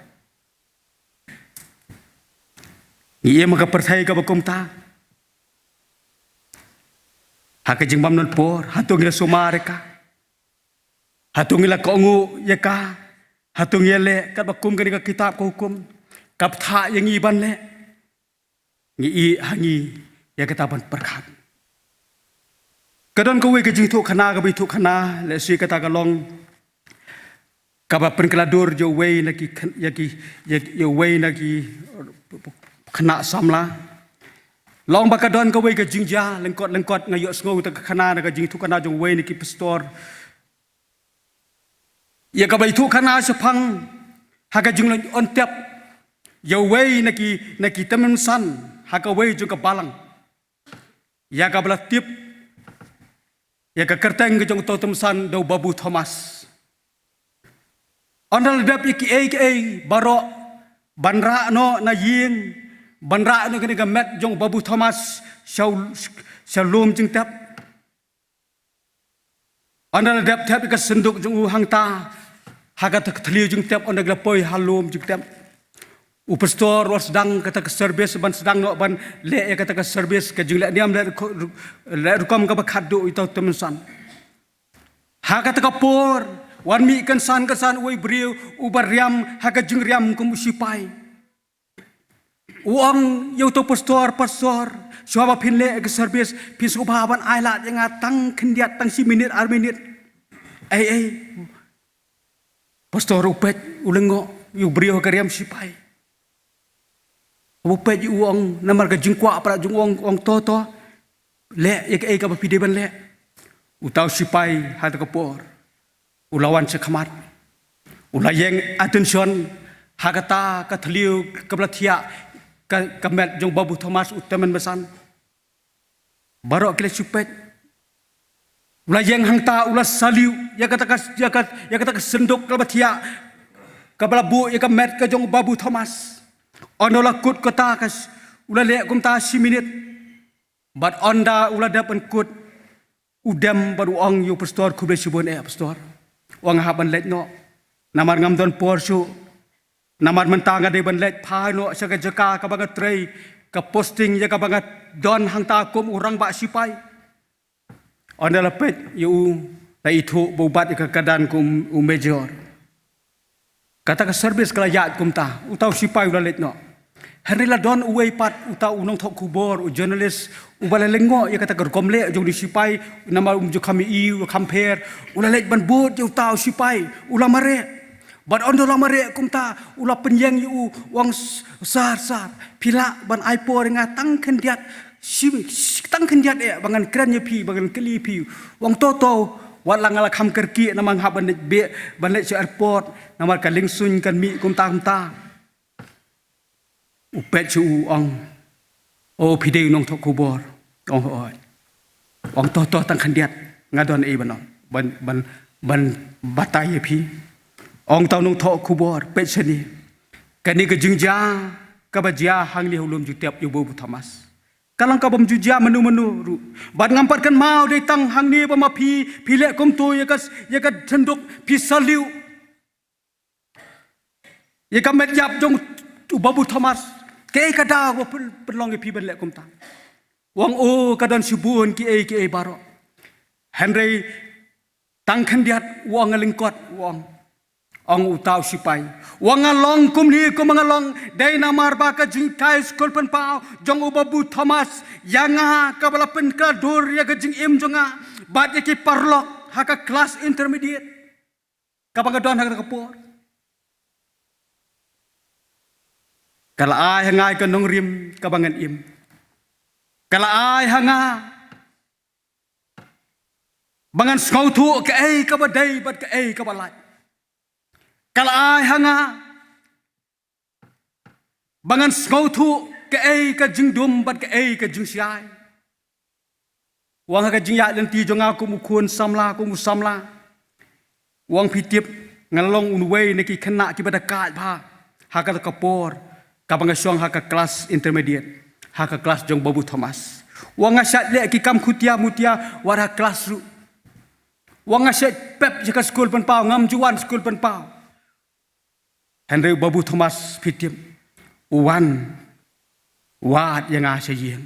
Ngi im ha ka pyrthei kaba kumta, ha ka jingbym don por. Hato ngi la sumar ïa ka? Hato ngi la kohnguh ïa ka? Hato ngi la leh katba kum kane ka kitab ka hukum ka pynthah ïa ngi ban leh? Ngi ïeh ha ngi ïa kata ban pyrkhat. Ka don kawei ka jingïathuhkhana kaba ïathuhkhana, lehse kata ka long kaba pynkylla dur ïa uwei na ki khy-, ïa ki, ïa, ïa uwei na ki khynnah samla. Long ba ka don kawei ka jingjia lyngkot lyngkot, nga ïohsngew kata ka khana na ka jingïathuhkhana jong uwei na ki pastor. Ïa kaba ïathuhkhana shaphang ha ka jinglong ong tep ïa uwei na ki, na ki tymmen san ha kawei jong ka balang, ïa kaba la tip ïa ka kyrteng ka jong uto u tymmen san da u Babu Thomas. Ynda la dep ïa kiei kiei baroh, ban rah noh na ïing, ban rah noh kane ka met jong u Babu Thomas sha u, sha lum jingtep. Ynda la dep thep ïa ka synduk jong u hangta ha kata ka thliew jingtep, ynda ki la poi ha lum jingtep, u pastor u la sdang kata ka service, ban sdang noh ban leh ïa kata ka service, ka jingleh niam leh ruko-, leh rukom kaba khatduh ïa uto u tymmen san. Ha kata ka por wan mih kynsan kynsan uwei u briew uba riam ha ka jingriam kum u sipai. U ong ïa uto u pastor, pastor, shuwa ba phin leh ka service, phin sngewbha ban ai lad ïa nga tang khyndiat, tang shi minit, ar minit. Ei, ei. Pastor u peit, u lyngngoh ïa u briew ha ka riam shipai. U peit ïa u, ong, namar ka jingkwah palat jong u, ong, ong to to. Leh ïa kaei kaba phi dei ban leh. Uta u shipai ha kata ka por u la wan sha khmat. U la ïeng attention ha kata ka thliew kaba la thiah ka, ka met jong Babu Thomas, u tymmen basan. Baroh ki la shu peit. U la ïeng hangta, u la salute ïa kata ka, ïa ka, ïa kata ka synduk kaba thiah, kaba la buh ïa ka met ka jong Babu Thomas. Ynda u la kut kata ka s-, u la leh kumta shi minit. Bad ynda u la dep ban kut, u dem bad u ong ïa u pastor, khublei shibun eh pastor. U ong nga hap ban leit noh. Namar ngam don por shuh. Namar mynta nga dei ban leit phai noh sha ka jaka kaba nga trei, ka posting ïa kaba nga don hangta kum u rangbah shipai. Ynda la peit ïa u, la ithuh ba u bat ïa ka kyrdan kum u major. Kata ka service ka la ïaid kumta, uta u shipai u la leit noh. Hynrei la don uwei pat, uta u nongthoh khubor, u journalist, uba la lyngngoh ïa kata ka rukom leh jong u shipai, namar um ju kham ïohi, u kham pher, u la leit ban bud ïa uta u shipai, u la mareh. Bad ynda u la mareh kumta, u la pynïeng ïa u, u ong s-, sir, sir, phi lah ban ai por ïa nga tang khyndiat, shi-, shi-, tang khyndiat eh, ba ngan kren ïa phi, ba ngan kylli ïa phi. U ong to to, wat la nga la kham kyrkieh namar nga hap ban leit beh, ban leit sha airport, namar ka liengsuiñ kan mih kumta kumta. U peit sha u, u ong, o phi dei u nongthoh khubor? U ong hooid. U ong to to, tang khyndiat, nga don ei ban ong, ban, ban, ban batai ïa phi. U ong uta u nongthoh khubor, peit shane. Kane ka jingjia kaba jia hangne ha u lum jutep ïa u Babu Thomas, ka long kabym ju jia mynno mynno ruh. Bad ngam pat kynmaw dei tang hangne ba ma phi, phi leh kumto ïa ka, ïa ka synduk, phi salute ïa ka met ïap jong u Babu Thomas. Kaei ka daw ba pyn-, pynlong ïa phi ban leh kumta? U ong o, ka don shibun kiei kiei baroh. Hynrei tang khyndiat, u ong, nga lyngkot, u ong. U ong uta u shipai, u ong nga long kumne kumba nga long dei namar ba ka jinghikai skul pynpaw jong u Babu Thomas ïa nga, kaba la pynkylla dur ïa ka jingim jong nga bad ïa ki paralok ha ka klas intermediate kaba nga don ha kata ka por. Ka la ai ha nga ïa ka nongrim kaba ngan im. Ka la ai ha nga ba ngan sngewthuh kaei kaba dei bad kaei kaba lait. Ka la ai ha nga ba ngan sngewthuh kaei ka jingdum bad kaei ka jingshai. U ong ha ka jingïaid lynti jong nga kum u khun samla, kum u samla, u ong phi tip, nga long uwei na ki khynnah kiba dakaid bha ha kata ka por, kaba nga shong ha ka klas intermediate, ha ka klas jong Babu Thomas. U ong nga shait leh ki kam khutia mutia wat ha klas ruh. U ong nga shait pep ïa ka skul pynpaw, ngam ju wan skul pynpaw. Hynrei u Babu Thomas, phi tip, u wan wad ïa nga sha ïing.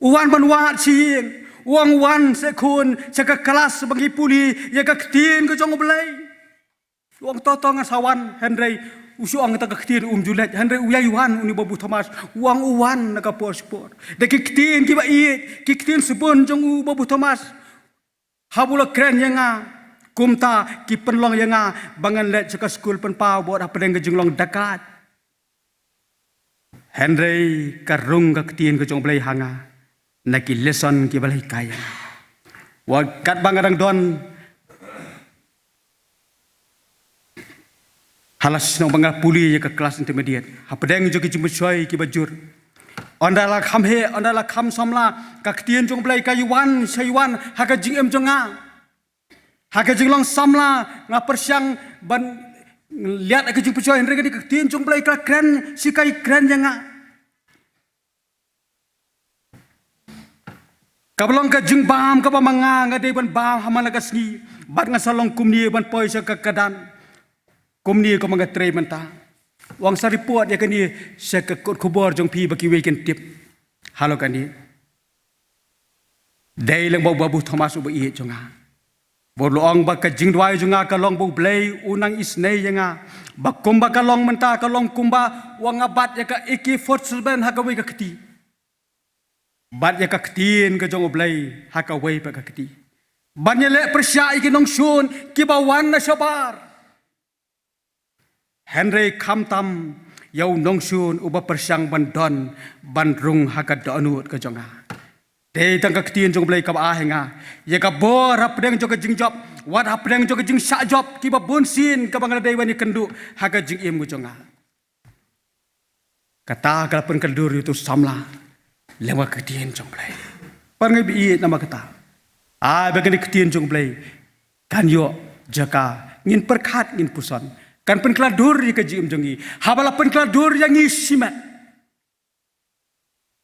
U wan ban wad sha ïing. U ong wan seh khun, sha ka klas ba ngi pule ïa ka ktien ka jong U Blei. U ong to to, ngan sa wan. Hynrei u shu ong kata ka ktien um ju leit. Hynrei u ïai wan une u Babu Thomas. U ong u wan na ka por sha ka por da ki ktien kiba ïeit, ki ktien sbun jong u Babu Thomas. Haba u la kren ïa nga kumta, ki pynlong ïa nga ba ngan leit sha ka skul pynpaw bad hapdeng ka jinglong dakaid. Hynrei ka rung ka ktien ka jong U Blei ha nga na ki lesson kiba la hikai ïa nga. Wat katba nga dang don ha la shnong ba nga pule ïa ka klas intermediate, hapdeng jong ki jingpynshoi kiba jur, ynda la kham heh, ynda la kham samla, ka ktien jong U Blei ka ïai wan, sa ïai wan ha ka jingim jong nga. Ha ka jinglong samla nga pyrshang ban leit ha ka jingpynshoi, hynrei kane ka ktien jong U Blei ka kren, sa ka ïai kren ïa nga. Kaba long ka jingbam kaba ma nga nga dei ban bam ha man la ka sngi, bad nga sa long kumne ban poi sha ka kyrdan, kumne kumba nga trei mynta. U ong sa report ïa kane sha ka kot khubor jong phi ba kiwei kin tip halor kane. Dei lang ba u Babu Thomas uba ïeit jong nga. Bad u la ong ba ka jingduwai jong nga ka long ba U Blei un nang isynei ïa nga. Ba kumba ka long mynta ka long kumba u ong nga bat ïa ka A K forty-seven ha kawei ka kti. Bad ïa ka ktien ka jong U Blei ha kawei pat ka kti. Ban ïaleh pyrshah ïa ki nongshun kiba wan na shabar. Hynrei khamtam ïa u nongshun uba pyrshang ban don ban rung ha ka dohnud ka jong nga. Dei tang ka ktien jong U Blei kaba ai ha nga ïa ka bor hapdeng jong ka jingjop, wat hapdeng jong ka jingshah jop kiba bun sien kaba nga la dei ban ïakynduh ha ka jingim ka jong nga. Kata ka la pynkylla dur ïa uto u samla lyngba ka ktien jong U Blei. Parngi ba ïeit, namar kata, ai ba kane ka ktien jong U Blei kan ïoh jaka ngin pyrkhat, ngin puson. Kan pynkylla dur ïa ka jingim jong ngi. Haba la pynkylla dur ïa ngi shimet,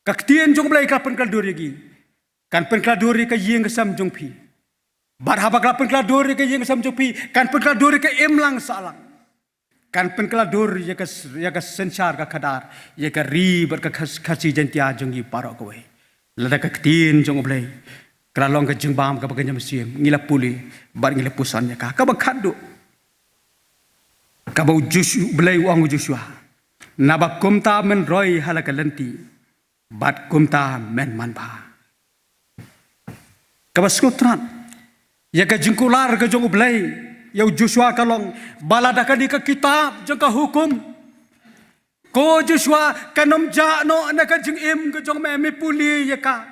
ka ktien jong U Blei ka la pynkylla dur ïa ngi. Kan pynkylla dur ïa ka ïing ka sem jong phi. Bad haba ka la pynkylla dur ïa ka ïing ka sem jong phi, kan pynkylla dur ïa ka imlang sahlang. Kan pynkylla dur ïa ka s-, ïa ka synshar ka khadar, ïa ka ri bad ka Khas-, Khasi Jaiñtia jong ngi baroh kawei. Lada ka ktien jong U Blei ka la long ka jingbam kaba kynja mynsiem, ngi la pule bad ngi la puson ïa ka. Kaba khatduh, kaba U Joshua, U Blei u ong U Joshua, naba kumta men roi ha la ka lynti bad kumta men manbha. Kaba sngewtynnat, ïa ka jingkular ka jong U Blei ïa U Joshua ka long ba lada kane ka kitab jong ka hukum, ko Joshua, kan ym jah noh na ka jingim ka jong me. Me pule ïa ka,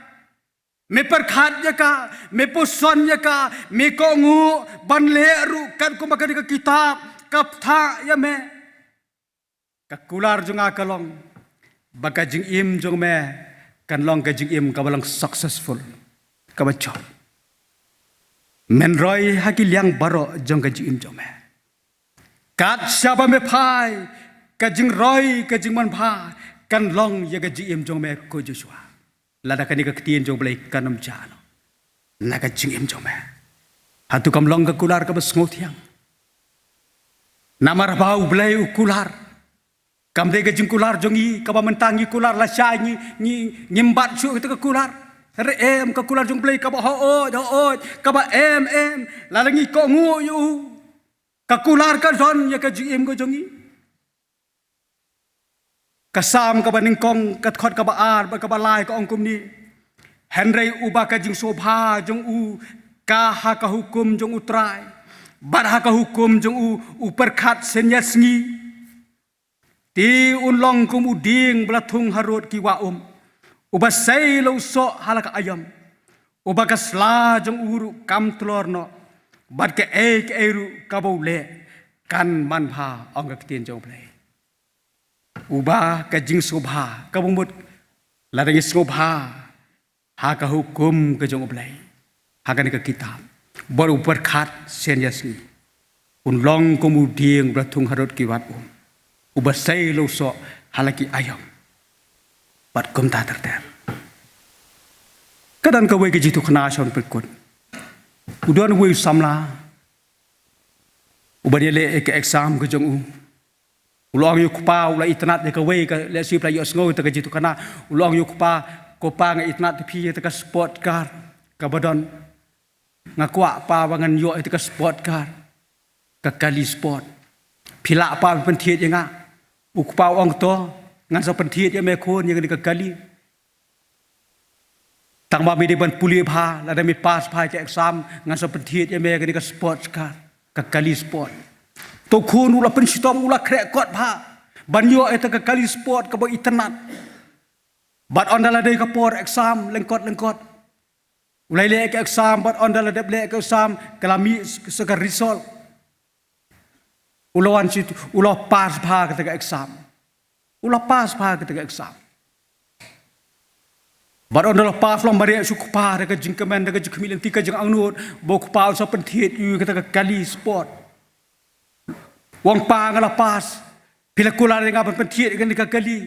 me pyrkhat ïa ka, me puson ïa ka, me kohnguh ban leh ruh katkum ba kane ka kitab ka bthah ïa me. Ka kular jong nga ka long ba ka jingim jong me kan long ka jingim kaba long successful, kaba jop. Men roi ha ki liang baroh jong ka jingim jong me. Kat shaba me phai, ka jingroi ka jingmanbha kan long ïa ka jingim jong me, ko Joshua. Lada kane ka ktien jong U Blei kan ym jah noh na ka jingim jong me. Hato kam long ka kular kaba sngewthiang? Namar ba U Blei u kular. Kam dei ka jingkular jong ngi kaba mynta ngi kular lashai ngi, ngi, ngim bat shuh kata ka kular. Hynrei em, ka kular jong U Blei kaba hooid, hooid, kaba em, em. Lada ngi kohnguh ïa u, ka kular ka don ïa ka jingim ka jong ngi. Ka Salm kaba nyngkong, ka dkhot kaba ar bad kaba lai ka ong kumne: Hynrei uba ka jingsngewbha jong u ka ha ka hukum jong U Trai, bad ha ka hukum jong u u pyrkhat synñia sngi. Te un long kum u dieng ba la thung harud ki wah um, uba sei la u soh ha la ka aïom, uba ka sla jong u ruh kam tlor noh, bad kaei kaei ruh kaba u leh kan manbha, ong ka ktien jong U Blei. Uba ka jingsngewbha, kaba mut lada ngi sngewbha ha ka hukum ka jong U Blei, ha kane ka kitab, bad u pyrkhat synñia sngi, un long kum u dieng ba la thung harud ki wah um, uba sei la u soh ha la ki aïom, bad kumta ter ter. Ka don kawei ka jingïathuhkhana sha u nongpynkut. U don uwei u samla uba ïaleh ïa ka exam ka jong u. U la ong ïa u kpa, u la itynnad ïa kawei ka, lehse u la ïohsngew ïa ka jingïathuhkhana. U la ong ïa u kpa, "Ko pa, nga itynnad ïa phi ïa ka sport car kaba don. Nga kwah pa ba ngan ïoh ïa ka sport car, ka kali sport. Phi lah pa pynthied ïa nga?" U kpa u ong, "To, ngan sa pynthied ïa me khun ïa kane ka kali. Tang ba me dei ban pule bha, lada me pass bha ïa ka exam, ngan sa pynthied ïa me ïa kane ka sports car, ka kali sport." To khun u la pynshitom, u la khreh kot bha ban ïoh ïa ka kali sport kaba u itynnad. Bad ynda la dei ka por exam lyngkot lyngkot, u la leh ïa ka exam, bad ynda la dep leh ïa ka exam, ka la mih sa ka result. U la wan shi, u la pass bha kata ka exam. U la pass bha kata ka exam. Bad ynda la pass, u la mareh sha u kpa da ka jingkmen, da ka jingkhmih lynti, ka jingangnud ba u kpa un sa pynthied ïa u ïa kata ka kali sport. U ong, "Pa, nga la pass. Phi la kular ïa nga ban pynthied ïa kane ka kali."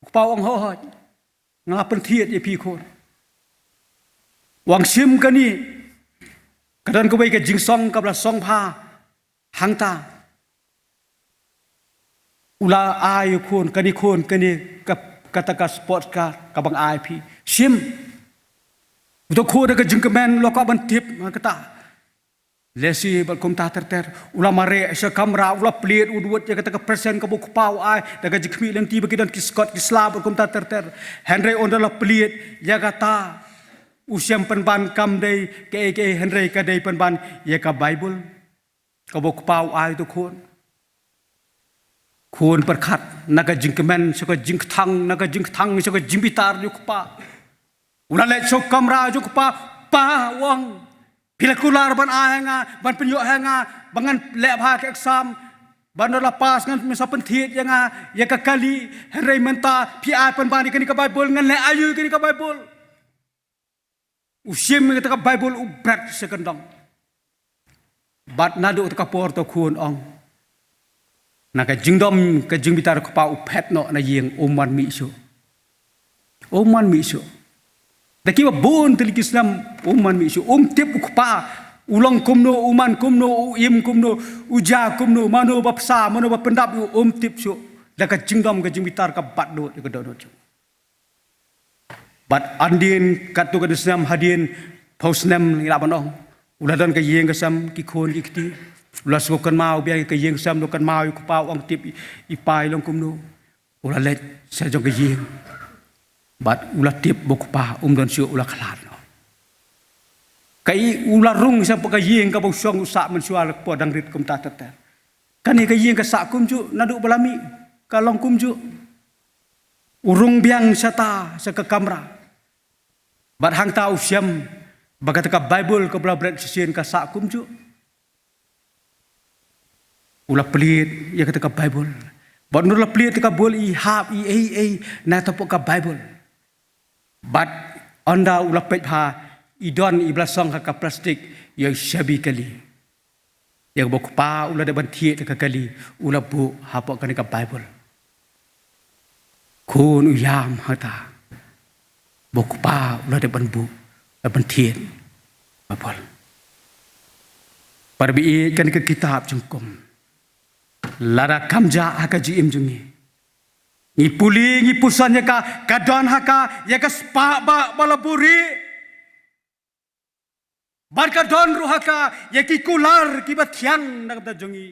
U kpa u ong, "Hooid, nga la pynthied ïa phi khun." U ong, "Shim kane, ka don kawei ka jingsong kaba la song bha hangta." U la ai ïa u khun, "Kane khun, kane ka, kata ka sports car kaba nga ai ïa phi. Shim." Uto u khun da ka jingkmen u la kwah ban tip, ha kata. Lehse bad kumta ter ter. U la mareh sha kamra, u la plied, u dwad ïa kata ka present kaba u kpa u ai, da ka jingkhmih lynti ba ki don ki skot ki sla bad kumta ter ter. Hynrei ynda la plied ïa kata, u shem pynban kam dei kaei kaei, hynrei ka dei pynban ïa ka Baibl kaba u kpa u ai ïa uto u khun. Khun pyrkhat na ka jingkmen sha ka jingkthang, na ka jingkthang sha ka jingbitar jong u kpa. U la leit sha kamra jong u kpa, "Pa," u ong, "phi la kular ban ai ha nga, ban pynïoh ha nga ba ngan leh bha ka exam, ban da la pass ngan sa pynthied ïa nga ïa ka kali, hynrei mynta phi ai pynban ïa kane ka Baibl, ngan leh aïu ïa kane ka Baibl?" U shim ïa kata ka Baibl, u bret sha kyndong. Bad naduh kata ka por uto u khun, ong, na ka jingdom ka jingbitar u kpa, u phet noh na ïing, um wan mih shuh. Um wan mih shuh. Da kiba bun tylli ki snem um wan mih shuh. Um tip u kpa u long kumno, u man kumno, u im kumno, u jia kumno, mano ba bsa, mano ba pyndap ïa u, um tip shuh. Da ka jingdom ka jingbitar ka bat lut ïa ka dohnud jong u. Bad hadien katto katne snem, hadien phew snem ngi lah ban ong, u la don ka ïing ka sem, ki khun ki kti. U la sngewkynmaw biang ïa ka ïing ka sem, u la kynmaw ïa u kpa, u ong, tip i, i pa i long kumno. U la leit sha jong ka ïing. Bad u la tip ba u kpa um don shuh, u la khlad noh. Kaei, u la rung sha ka ïing kaba u shong, u sah mynshuwa, la ka por dang rit kumta ter ter. Kane ka ïing ka sah kumjuh naduh ba la mih, ka long kumjuh. U rung biang shata sha ka kamra. Bad hangta u shem ba kata ka Baibl kaba la bret shisien ka sah kumjuh. U la plied ïa kata ka Baibl. Bad ynda u la plied ïa ka Baibl, i hap i ei ei na kata ka Baibl. Bad ynda u la peit bha, i don iba la song ha ka plastik ïa u shabi kali. Ïa kaba u kpa u la dep ban thied ïa ka kali, u la buh hapoh kane ka Baibl. Khun u ïam hangta ba u kpa u la dep ban buh, la ban thied Baibl. Para baieit, kane ka kitab jong u hukum, lada kam jah ha ka jingim jong ngi, ngi pule, ngi puson ïa ka, ka don ha ka ïa ka spah bah ba la buhrieh. Bad ka don ruh ha ka ïa ki kular kiba thiang na ka bynta jong ngi.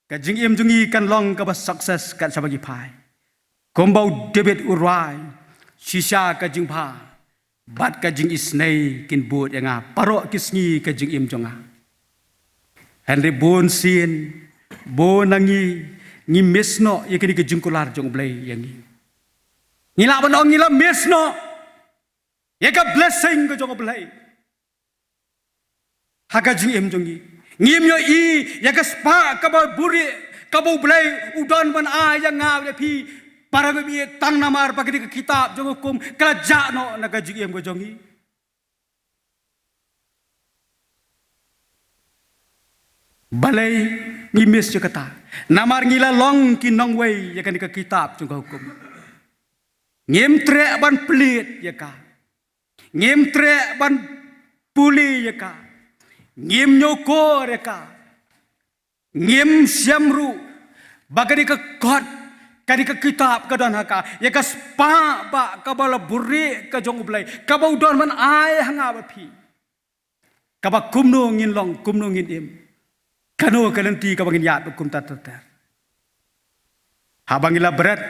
Ka jingim jong ngi kan long kaba success kat shaba ngi phai. Kumba u David u rwai, shisha ka jingbha bad ka jingisynei kin bud ïa nga baroh ki sngi ka jingim jong nga. Hynrei bun sien, bun na ngi, ngi miss noh ïa kine ki jingkular jong U Blei ïa ngi. Ngi lah ban ong ngi la miss noh ïa ka blessing ka jong U Blei ha ka jingim jong ngi. Ngim ïohi ïa ka spah kaba buhrieh kaba U Blei u don ban ai ïa nga ïa phi. Para baieit, tang namar ba kane ka kitab jong u hukum ka la jah noh na ka jingim ka jong ngi. Balei ngi miss ïa kata? Namar ngi la long ki nongwei ïa kane ka kitab jong ka hukum. Ngim treh ban plied ïa ka. Ngim treh ban pule ïa ka. Ngim ñiewkor ïa ka. Ngim shem ruh ba kane ka kot, kane ka kitab ka don ha ka ïa ka spah bah kaba la buhrieh ka jong U Blei, kaba u don ban ai ha nga bad phi. Kaba kumno ngin long, kumno ngin im, kano ka lynti kaba ngin ïaid bad kumta ter ter. Haba ngi la bret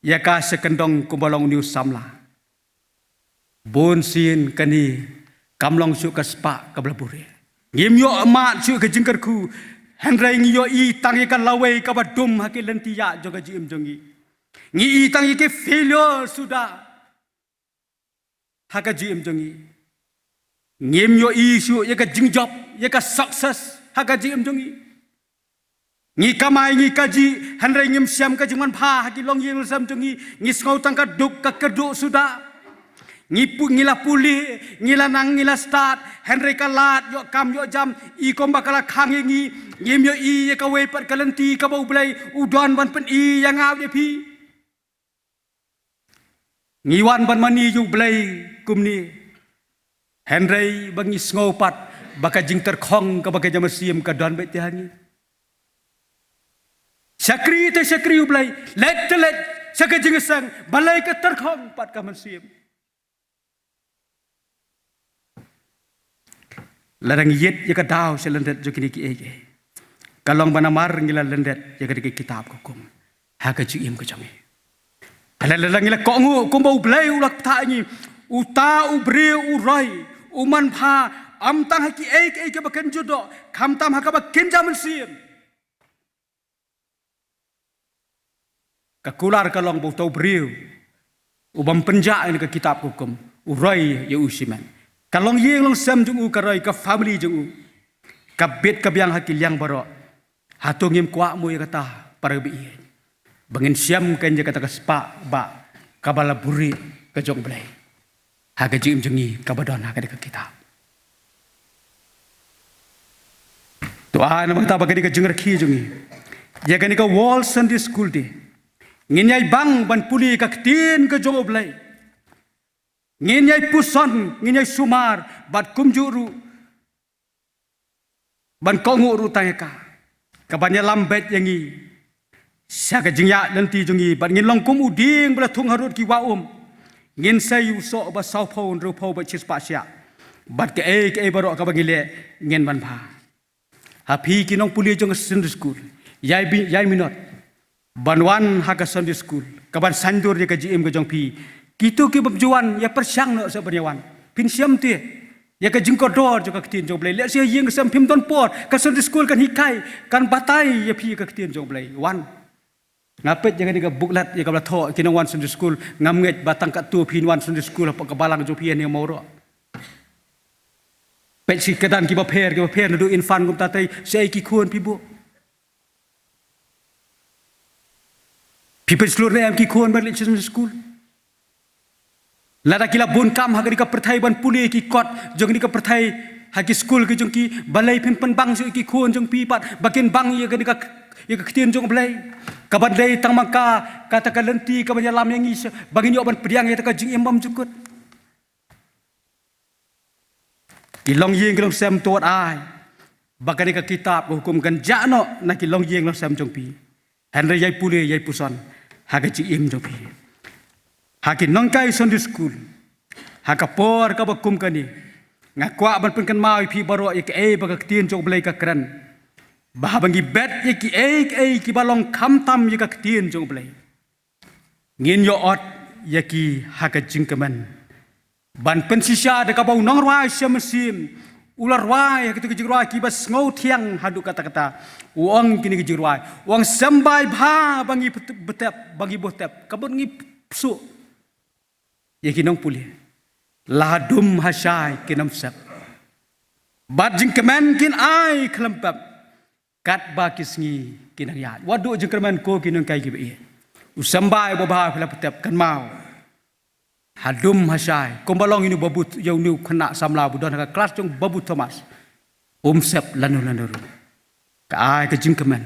ïa ka sha kyndong kumba long une u samla, bun sien kane kam long shuh ka spah kaba la buhrieh. Ngim ïoh mad shuh ka jingkyrkhu, hynrei ngi ïohi tang ïa ka lawei kaba dum ha ki lynti ïaid jong ka jingim jong ngi. Ngi i tang ïa ki failure suda ha ka jingim jong ngi. Ngim ïohi shuh ïa ka jingjop, ïa ka success ha ka jingim jong ngi. Ngi kamai, ngi kajih, hynrei ngim shem ka jingmanbha ha ki longïing longsem jong ngi. Ngi sngew tang ka duk ka kyrduh suda. Ngi pu-, ngi la pule, ngi la nang, ngi la stad, hynrei ka lad ïoh kam ïoh jam i kumba ka la khang ïa ngi. Ngim ïohi ïa kawei pat ka lynti kaba U Blei u don ban pyni ïa nga ïa phi. Ngi wan ban mane ïa U Blei kumne, hynrei ba ngi sngew pat ba ka jingtyrkhong kaba ka jingmynsiem ka don beit te ha ngi. Shakri te shakri U Blei, leit te leit sha ka jingïaseng, balei ka tyrkhong pat ka mynsiem. Lada ngi ïit ïa ka daw sha lyndet jong kine kiei kiei, ka long ba namar ngi la lyndet ïa kane ka kitab ka hukum ha ka jingim ka jong ngi. Lada, lada ngi la kohnguh kumba U Blei u la kyntait ïa ngi, uta u briew u roi, u manbha, ym tang ha kiei kiei kiba kynjut doh, khamtam ha kaba kynja mynsiem. Ka kular ka long ba uta u briew u bym pynjah ïa kane ka kitab ka hukum, u roi ïa u shimet. Ka longïing longsem jong u ka roi, ka family jong u ka bit ka biang ha ki liang baroh. Hato ngim kwah mo ïa kata, para ba ïeit, ba ngin shem kein ïa kata ka spah ba kaba la buhrieh ka jong U Blei ha ka jingim jong ngi kaba don ha kane ka kitab? To ai namar kata ba kane ka jingrakhe jong ngi ïa kane ka World Sunday School Day, ngin ïai bang ban pule ka ktien ka jong U Blei. Ngin ïai puson, ngin ïai sumar, bad kumjuh ruh ban kohnguh ruh tang ïa ka, kaban ïalam beit ïa ngi sha ka jingïaid lynti jong ngi, bad ngin long kum u dieng ba la thung harud ki wah um. Ngin sei u soh ba sawphew, hynriewphew bad shispah shiah, bad kaei kaei baroh kaba ngi leh ngin manbha. Ha phi ki nongpule jong ka Sunday School, ïai bi, ïai minot ban wan ha ka Sunday School kaban saiñdur ïa ka jingim ka jong phi. Kito ki bym ju wan, ïa pyrshang noh seh ban ïa wan. Phin shem te ïa ka jingkordor jong ka ktien jong U Blei. Lehse ha ïing ha sem phim don por, ka Sunday School kan hikai, kan batai ïa phi ïa ka ktien jong U Blei. Wan. Nga peit ïa kane ka booklet ïa kaba la thoh ïa ki nongwan Sunday School, ngam ngeit ba tang katto phin wan Sunday School hapoh ka balang jong phi ha Mawroh. Peit shi kyrdan kiba pher, kiba pher, naduh infant kumta tei, shaei ki khun phi buh? Phi pynshlur ne em ki khun ban leit Sunday School? Lada ki la bun kam ha kane ka pyrthei ban pule ki kot jong kane ka pyrthei ha ki skul ki jong ki, balei phim pynbang shuh ïa ki khun jong phi pat ba kin bang ïa kane ka, ïa ka ktien jong U Blei? Kaban dei tang ma ka, kata ka lynti kaban ïalam ïa ngi sha ba ngin ïoh ban pdiang ïa kata ka jingim bymjukut. Ki longïing ki longsem, to wat ai ba kane ka kitab ka hukum kan jah noh na ki longïing longsem jong phi. Hynrei ïai pule, ïai puson ha ka jingim jong phi. Ha ki nonghikai Sunday School, ha ka por kaba kum kane, nga kwah ban pynkynmaw ïa phi baroh ïa kaei ba ka ktien jong U Blei ka kren, ba haba ngi bet ïa kiei kiei kiba long khamtam ïa ka ktien jong U Blei, ngin ïoh ot ïa ki ha ka jingkmen. Ban pynshisha da kaba u nongrwai Shem Mynsiem u la rwai ha kito ki jingrwai kiba sngewthiang haduh katta katta. U ong kine ki jingrwai, u ong, symbai bha ba ngi btep, ba ngi buh tep, ka mut ngi psuh ïa ki nongpule. La dum ha shai kin ym sep, bad jingkmen kin ai khlem pep, katba ki sngi ki nang ïaid. Wat duh jingkyrmen ko ki nonghikai kiba ïeit. U symbai ba bha phi la pyntep, kynmaw. Ha dum ha shai, kumba long ïa une u babu, ïa une u khynnah samla ba don ha ka klas jong u Babu Thomas. Um sep lano lano ruh. Ka ai ka jingkmen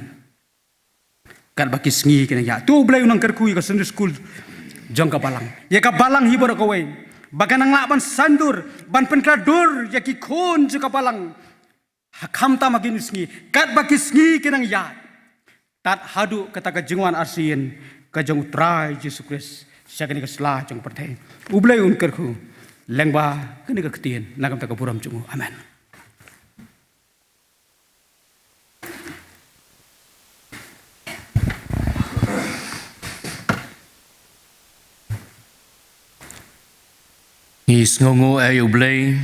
katba ki sngi ki nang ïaid. To U Blei un nang kyrkhu ïa ka Sunday School jong ka balang, ïa ka balang hi baroh kawei, ba kan nang lah ban saiñdur, ban pynkhlaiñ dur ïa ki khun jong ka balang. Ha khamtam ha kine ki sngi, katba ki sngi ki nang ïaid, tad haduh kata ka jingwan arsien ka jong U Trai Jisu Khrist sha kane ka sla jong ka pyrthei. U Blei un kyrkhu lyngba kane ka ktien, na ka bynta ka burom jong u. Amen. Ngi sngewnguh, eh, ïa U Blei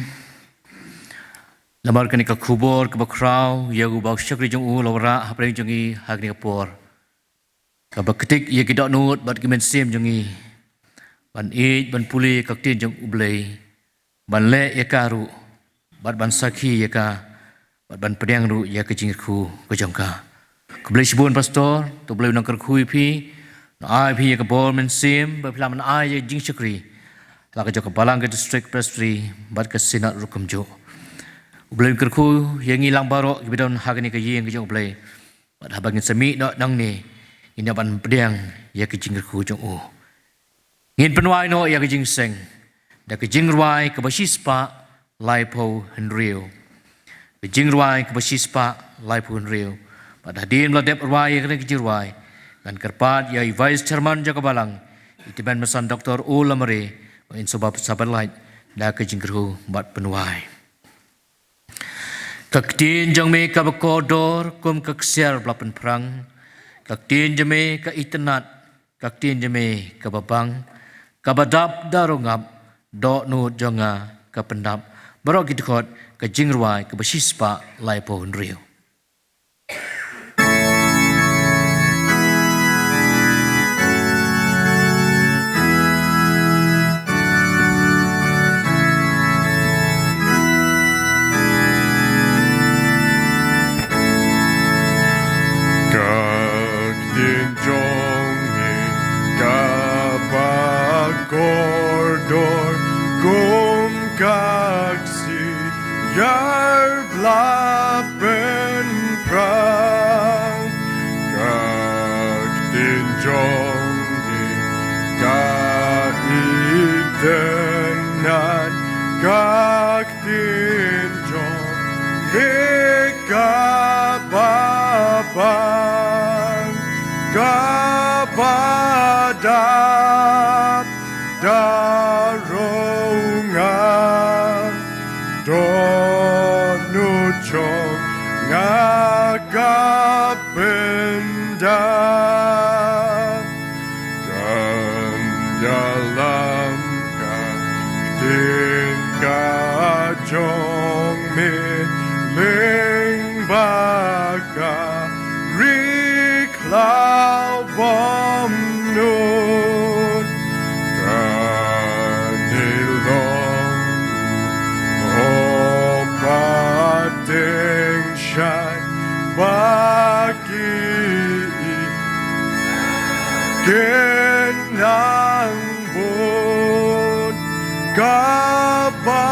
namar kane ka khubor kaba khraw ïa uba u shakri jong u la wanrah hapdeng jong ngi ha kane ka por, kaba ktik ïa ki dohnud bad ki mynsiem jong ngi ban ïeit, ban pule ka ktien jong U Blei, ban leh ïa ka ruh, bad ban sakhi ïa ka, bad ban pdiang ruh ïa ka jingkyrkhu ka jong ka. Khublei shibun Pastor, to U Blei un nang kyrkhu ïa phi, un ai phi ïa ka bor mynsiem ba phi lah ban ai ïa ka jingshakri la ka jong ka balang, ka District Presbytery bad ka Synod ruh kumjuh. U Blei un kyrkhu ïa ngi lang baroh kiba don ha kane ka ïing ka jong U Blei. Bad haba ngin sa mih noh nangne, ngin ïa ban pdiang ïa ka jingkyrkhu jong u. Ngin pynwai noh ïa ka jingseng da ka jingrwai kaba shispah laiphew hynriew. Ka jingrwai kaba shispah laiphew hynriew. Bad hadien ba la dep rwai ïa kane ka jingrwai, ngan kyrpad ïa i Vice Chairman jong ka balang, i Tymmen Basan Doktor O. Lamare, ba in sa ba, sa ban lait da ka jingkyrkhu bad pynwai. Ka ktien jong me kaba kordor kum ka ksiar ba la pynphrang, ka ktien jong me ka itynnad, ka ktien jong me kaba bang, kaba dap da ruh ngap, dohnud jong nga ka pyndap. Baroh ki dkhot, ka jingrwai kaba shispah laiphew hynriew. Ka ktien jong me kaba kordor kum ka ksiar ba la pynphrang, ka ktien jong me ka itynnad, ka ktien jong me kaba bang, kaba dap da ruh ngap, dohnud jong nga ka pyndap. Kan ïalam ka ktien ka jong me lyngba ka ri khlaw bymnud. Kan ïalong u pateng shai ba ki kin nang bud, kaba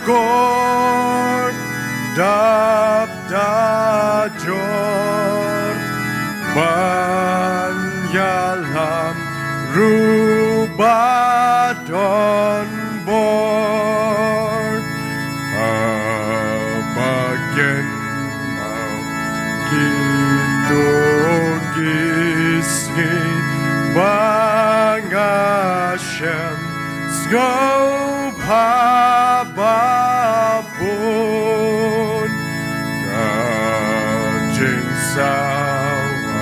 kordap da jor, ban ïalam ruh ba don bor. Haba kynmaw kito ki sngi ba nga shem, sngewbha ba bun ka jingsawa,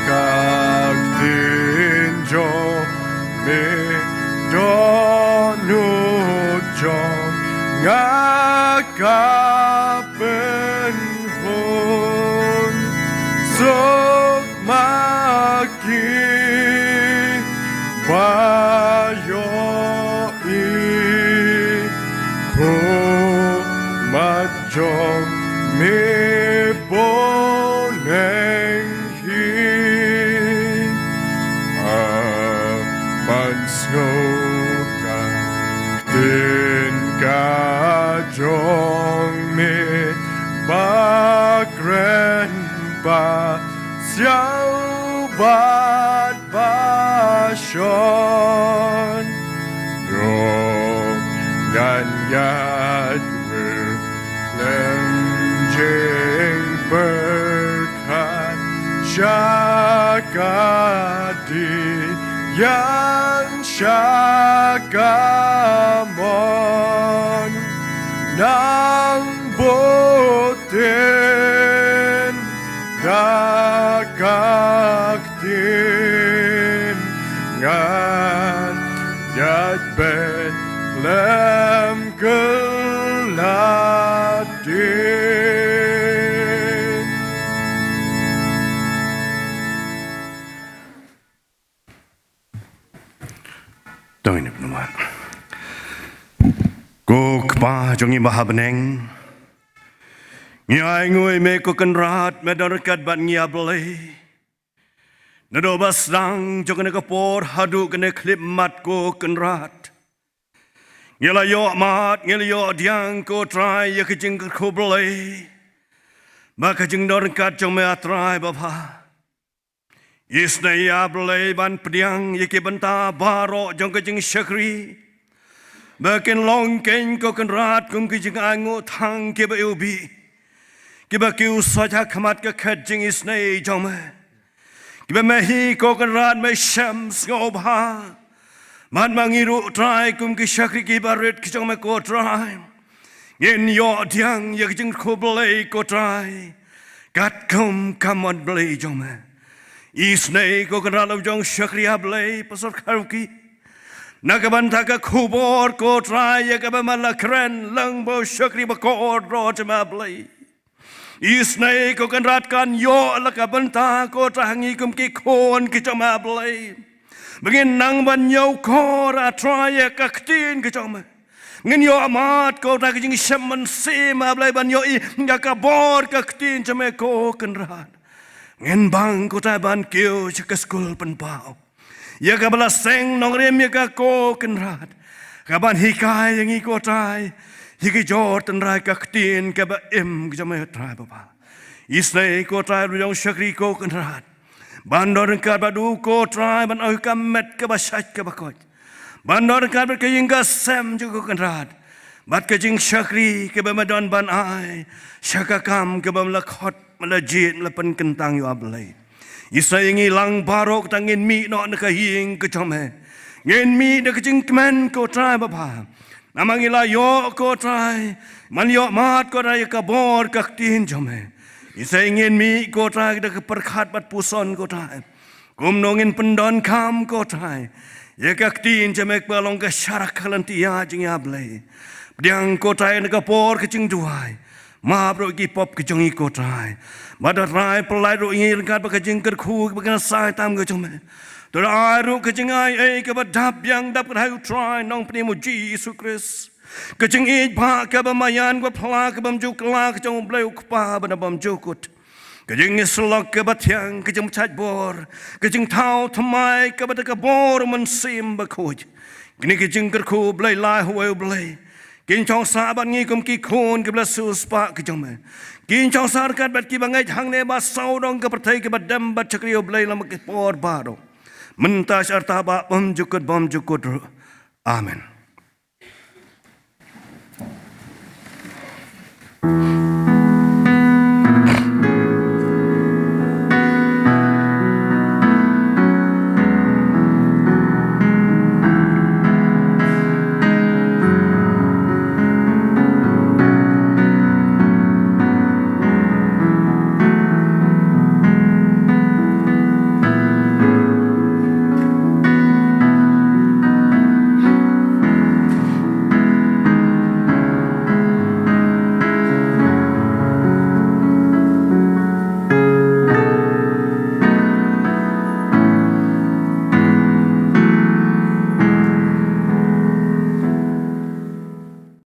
ka ktien jong me dohnud jong nga ka pynhun. Suk ma ki ba ïohi, khun mat jong me bun neng hi. Ban sngewthuh ka ktien ka jong me ba kren ba siaw bad ba shon. Ïoh ngan ïaid lem jingpyrkhat sha ka dieng sha ka mon. Nang bud ktien da ka ktien, ngan ïaid beit lem kylla dieng. To ngin ïa pynbna. Ko Kpa jong ngi ba ha bneng, ngi ainguh ïa me ko Kynrad, me don ryngkat bad ngi, A Blei. Naduh ba sdang jong kane ka por haduh kane ka khyllipmat ko Kynrad, ngi la ïohmad, ngi la ïohdiang ko Trai ïa ka jingkyrkhu Blei bad ka jingdon ryngkat jong me, A Trai babha. Isynei, A Blei, ban pdiang ïa ki bynta baroh jong ka jingshakri ba kin long keiñ ko Kynrad kum ki jingainguh thang kiba iwbih, kiba kiew sait ha khmat ka khet jingisynei jong me, kiba me hi ko Kynrad me shem sngewbha. Bad ma ngi ruh Trai kum ki shakri kiba rit ki jong me ko Trai, Ngin ïoh pdiang ïa ka jingkyrkhu Blei ko Trai, katkum ka mon Blei jong me. Isynei ko Kynrad la u jong shakri ha Blei, Pastor Kharki. Na ka bynta ka khubor ko Trai ïa kaba me la kren lang ba u shakri ba kordor jong me ha Blei. Isynei ko Kynrad kan ïoh la ka bynta ko Trai ha ngi kum ki khun ki jong me ha Blei. Ba ngin nang ban ïoh kor ha Trai ïa ka ktien ki jong me. Ngin ïoh mad ko Trai ka jingshem mynsiem ha Blei ban ïohi ïa ka bor ka ktien jong me ko Kynrad. Ngin bang ko Trai ban kiew sha ka skul pynpaw. Ïa kaba la seng nongrim ïa ka ko Kynrad. Kaban hikai ïa ngi ko Trai. Ïa ki jor tynrai ka ktien kaba im ki jong me Trai Baba. Isynei ko Trai la u jong shakri ko Kynrad. Ban don ryngkat bad u ko Trai ban ai ka met kaba shait kaba koit. Ban don ryngkat bad ka ïing ka sem jong ko Kynrad. Bad ka jingshakri kaba me don ban ai. Sha ka kam kaba me la khot, me la jied, me la pynkyntang ïa u ha Blei. Isynei ngi lang baroh ta ngin mih noh na ka ïing ka jong me. Ngin mih na ka jingkmen ko Trai Baba. Namar ngi la ïoh ko Trai. Ban ïoh mad ko Trai ïa ka bor ka ktien jong me. Isynei ngin mih ko Trai da ka pyrkhat bad puson ko Trai. Kumno ngin pyndonkam ko Trai. Ïa ka ktien jong me kaba long ka sharak ka lynti ïa jong ngi ha Blei. Pdiang ko Trai na ka por ka jingduwai. Map ruh ki pop ki jong ngi ko Trai. Bad da Trai pynlait ruh ngi ryngkat bad ka jingkyrkhu bad ka jingïasai tam ka jong me. To da ai ruh ka jingai ei kaba dap biang dap kyrhai u Trai nongpynim u Jisu Khrist. Ka jingïeit ba kaba maïan kaba phylla kaba bymjukut la ka jong u Blei u Kpa ba na bymjukut. Ka jingïasyllok kaba thiang, ka jingpynshait bor, ka jingthaw thymmai kaba da ka bor mynsiem bakhuid. Kine ki jingkyrkhu Blei lai ha uwei u Blei. Kin shong sah bad ngi kum ki khun kiba la siewspah ki jong me. Kin shong sah ryngkat bad kiba ngeit hangne ba sawdong ka pyrthei kiba dem bad shakri ïa u Blei lem ki por baroh. Mynta sha arta bad bymjukut bymjukut ruh. Amen.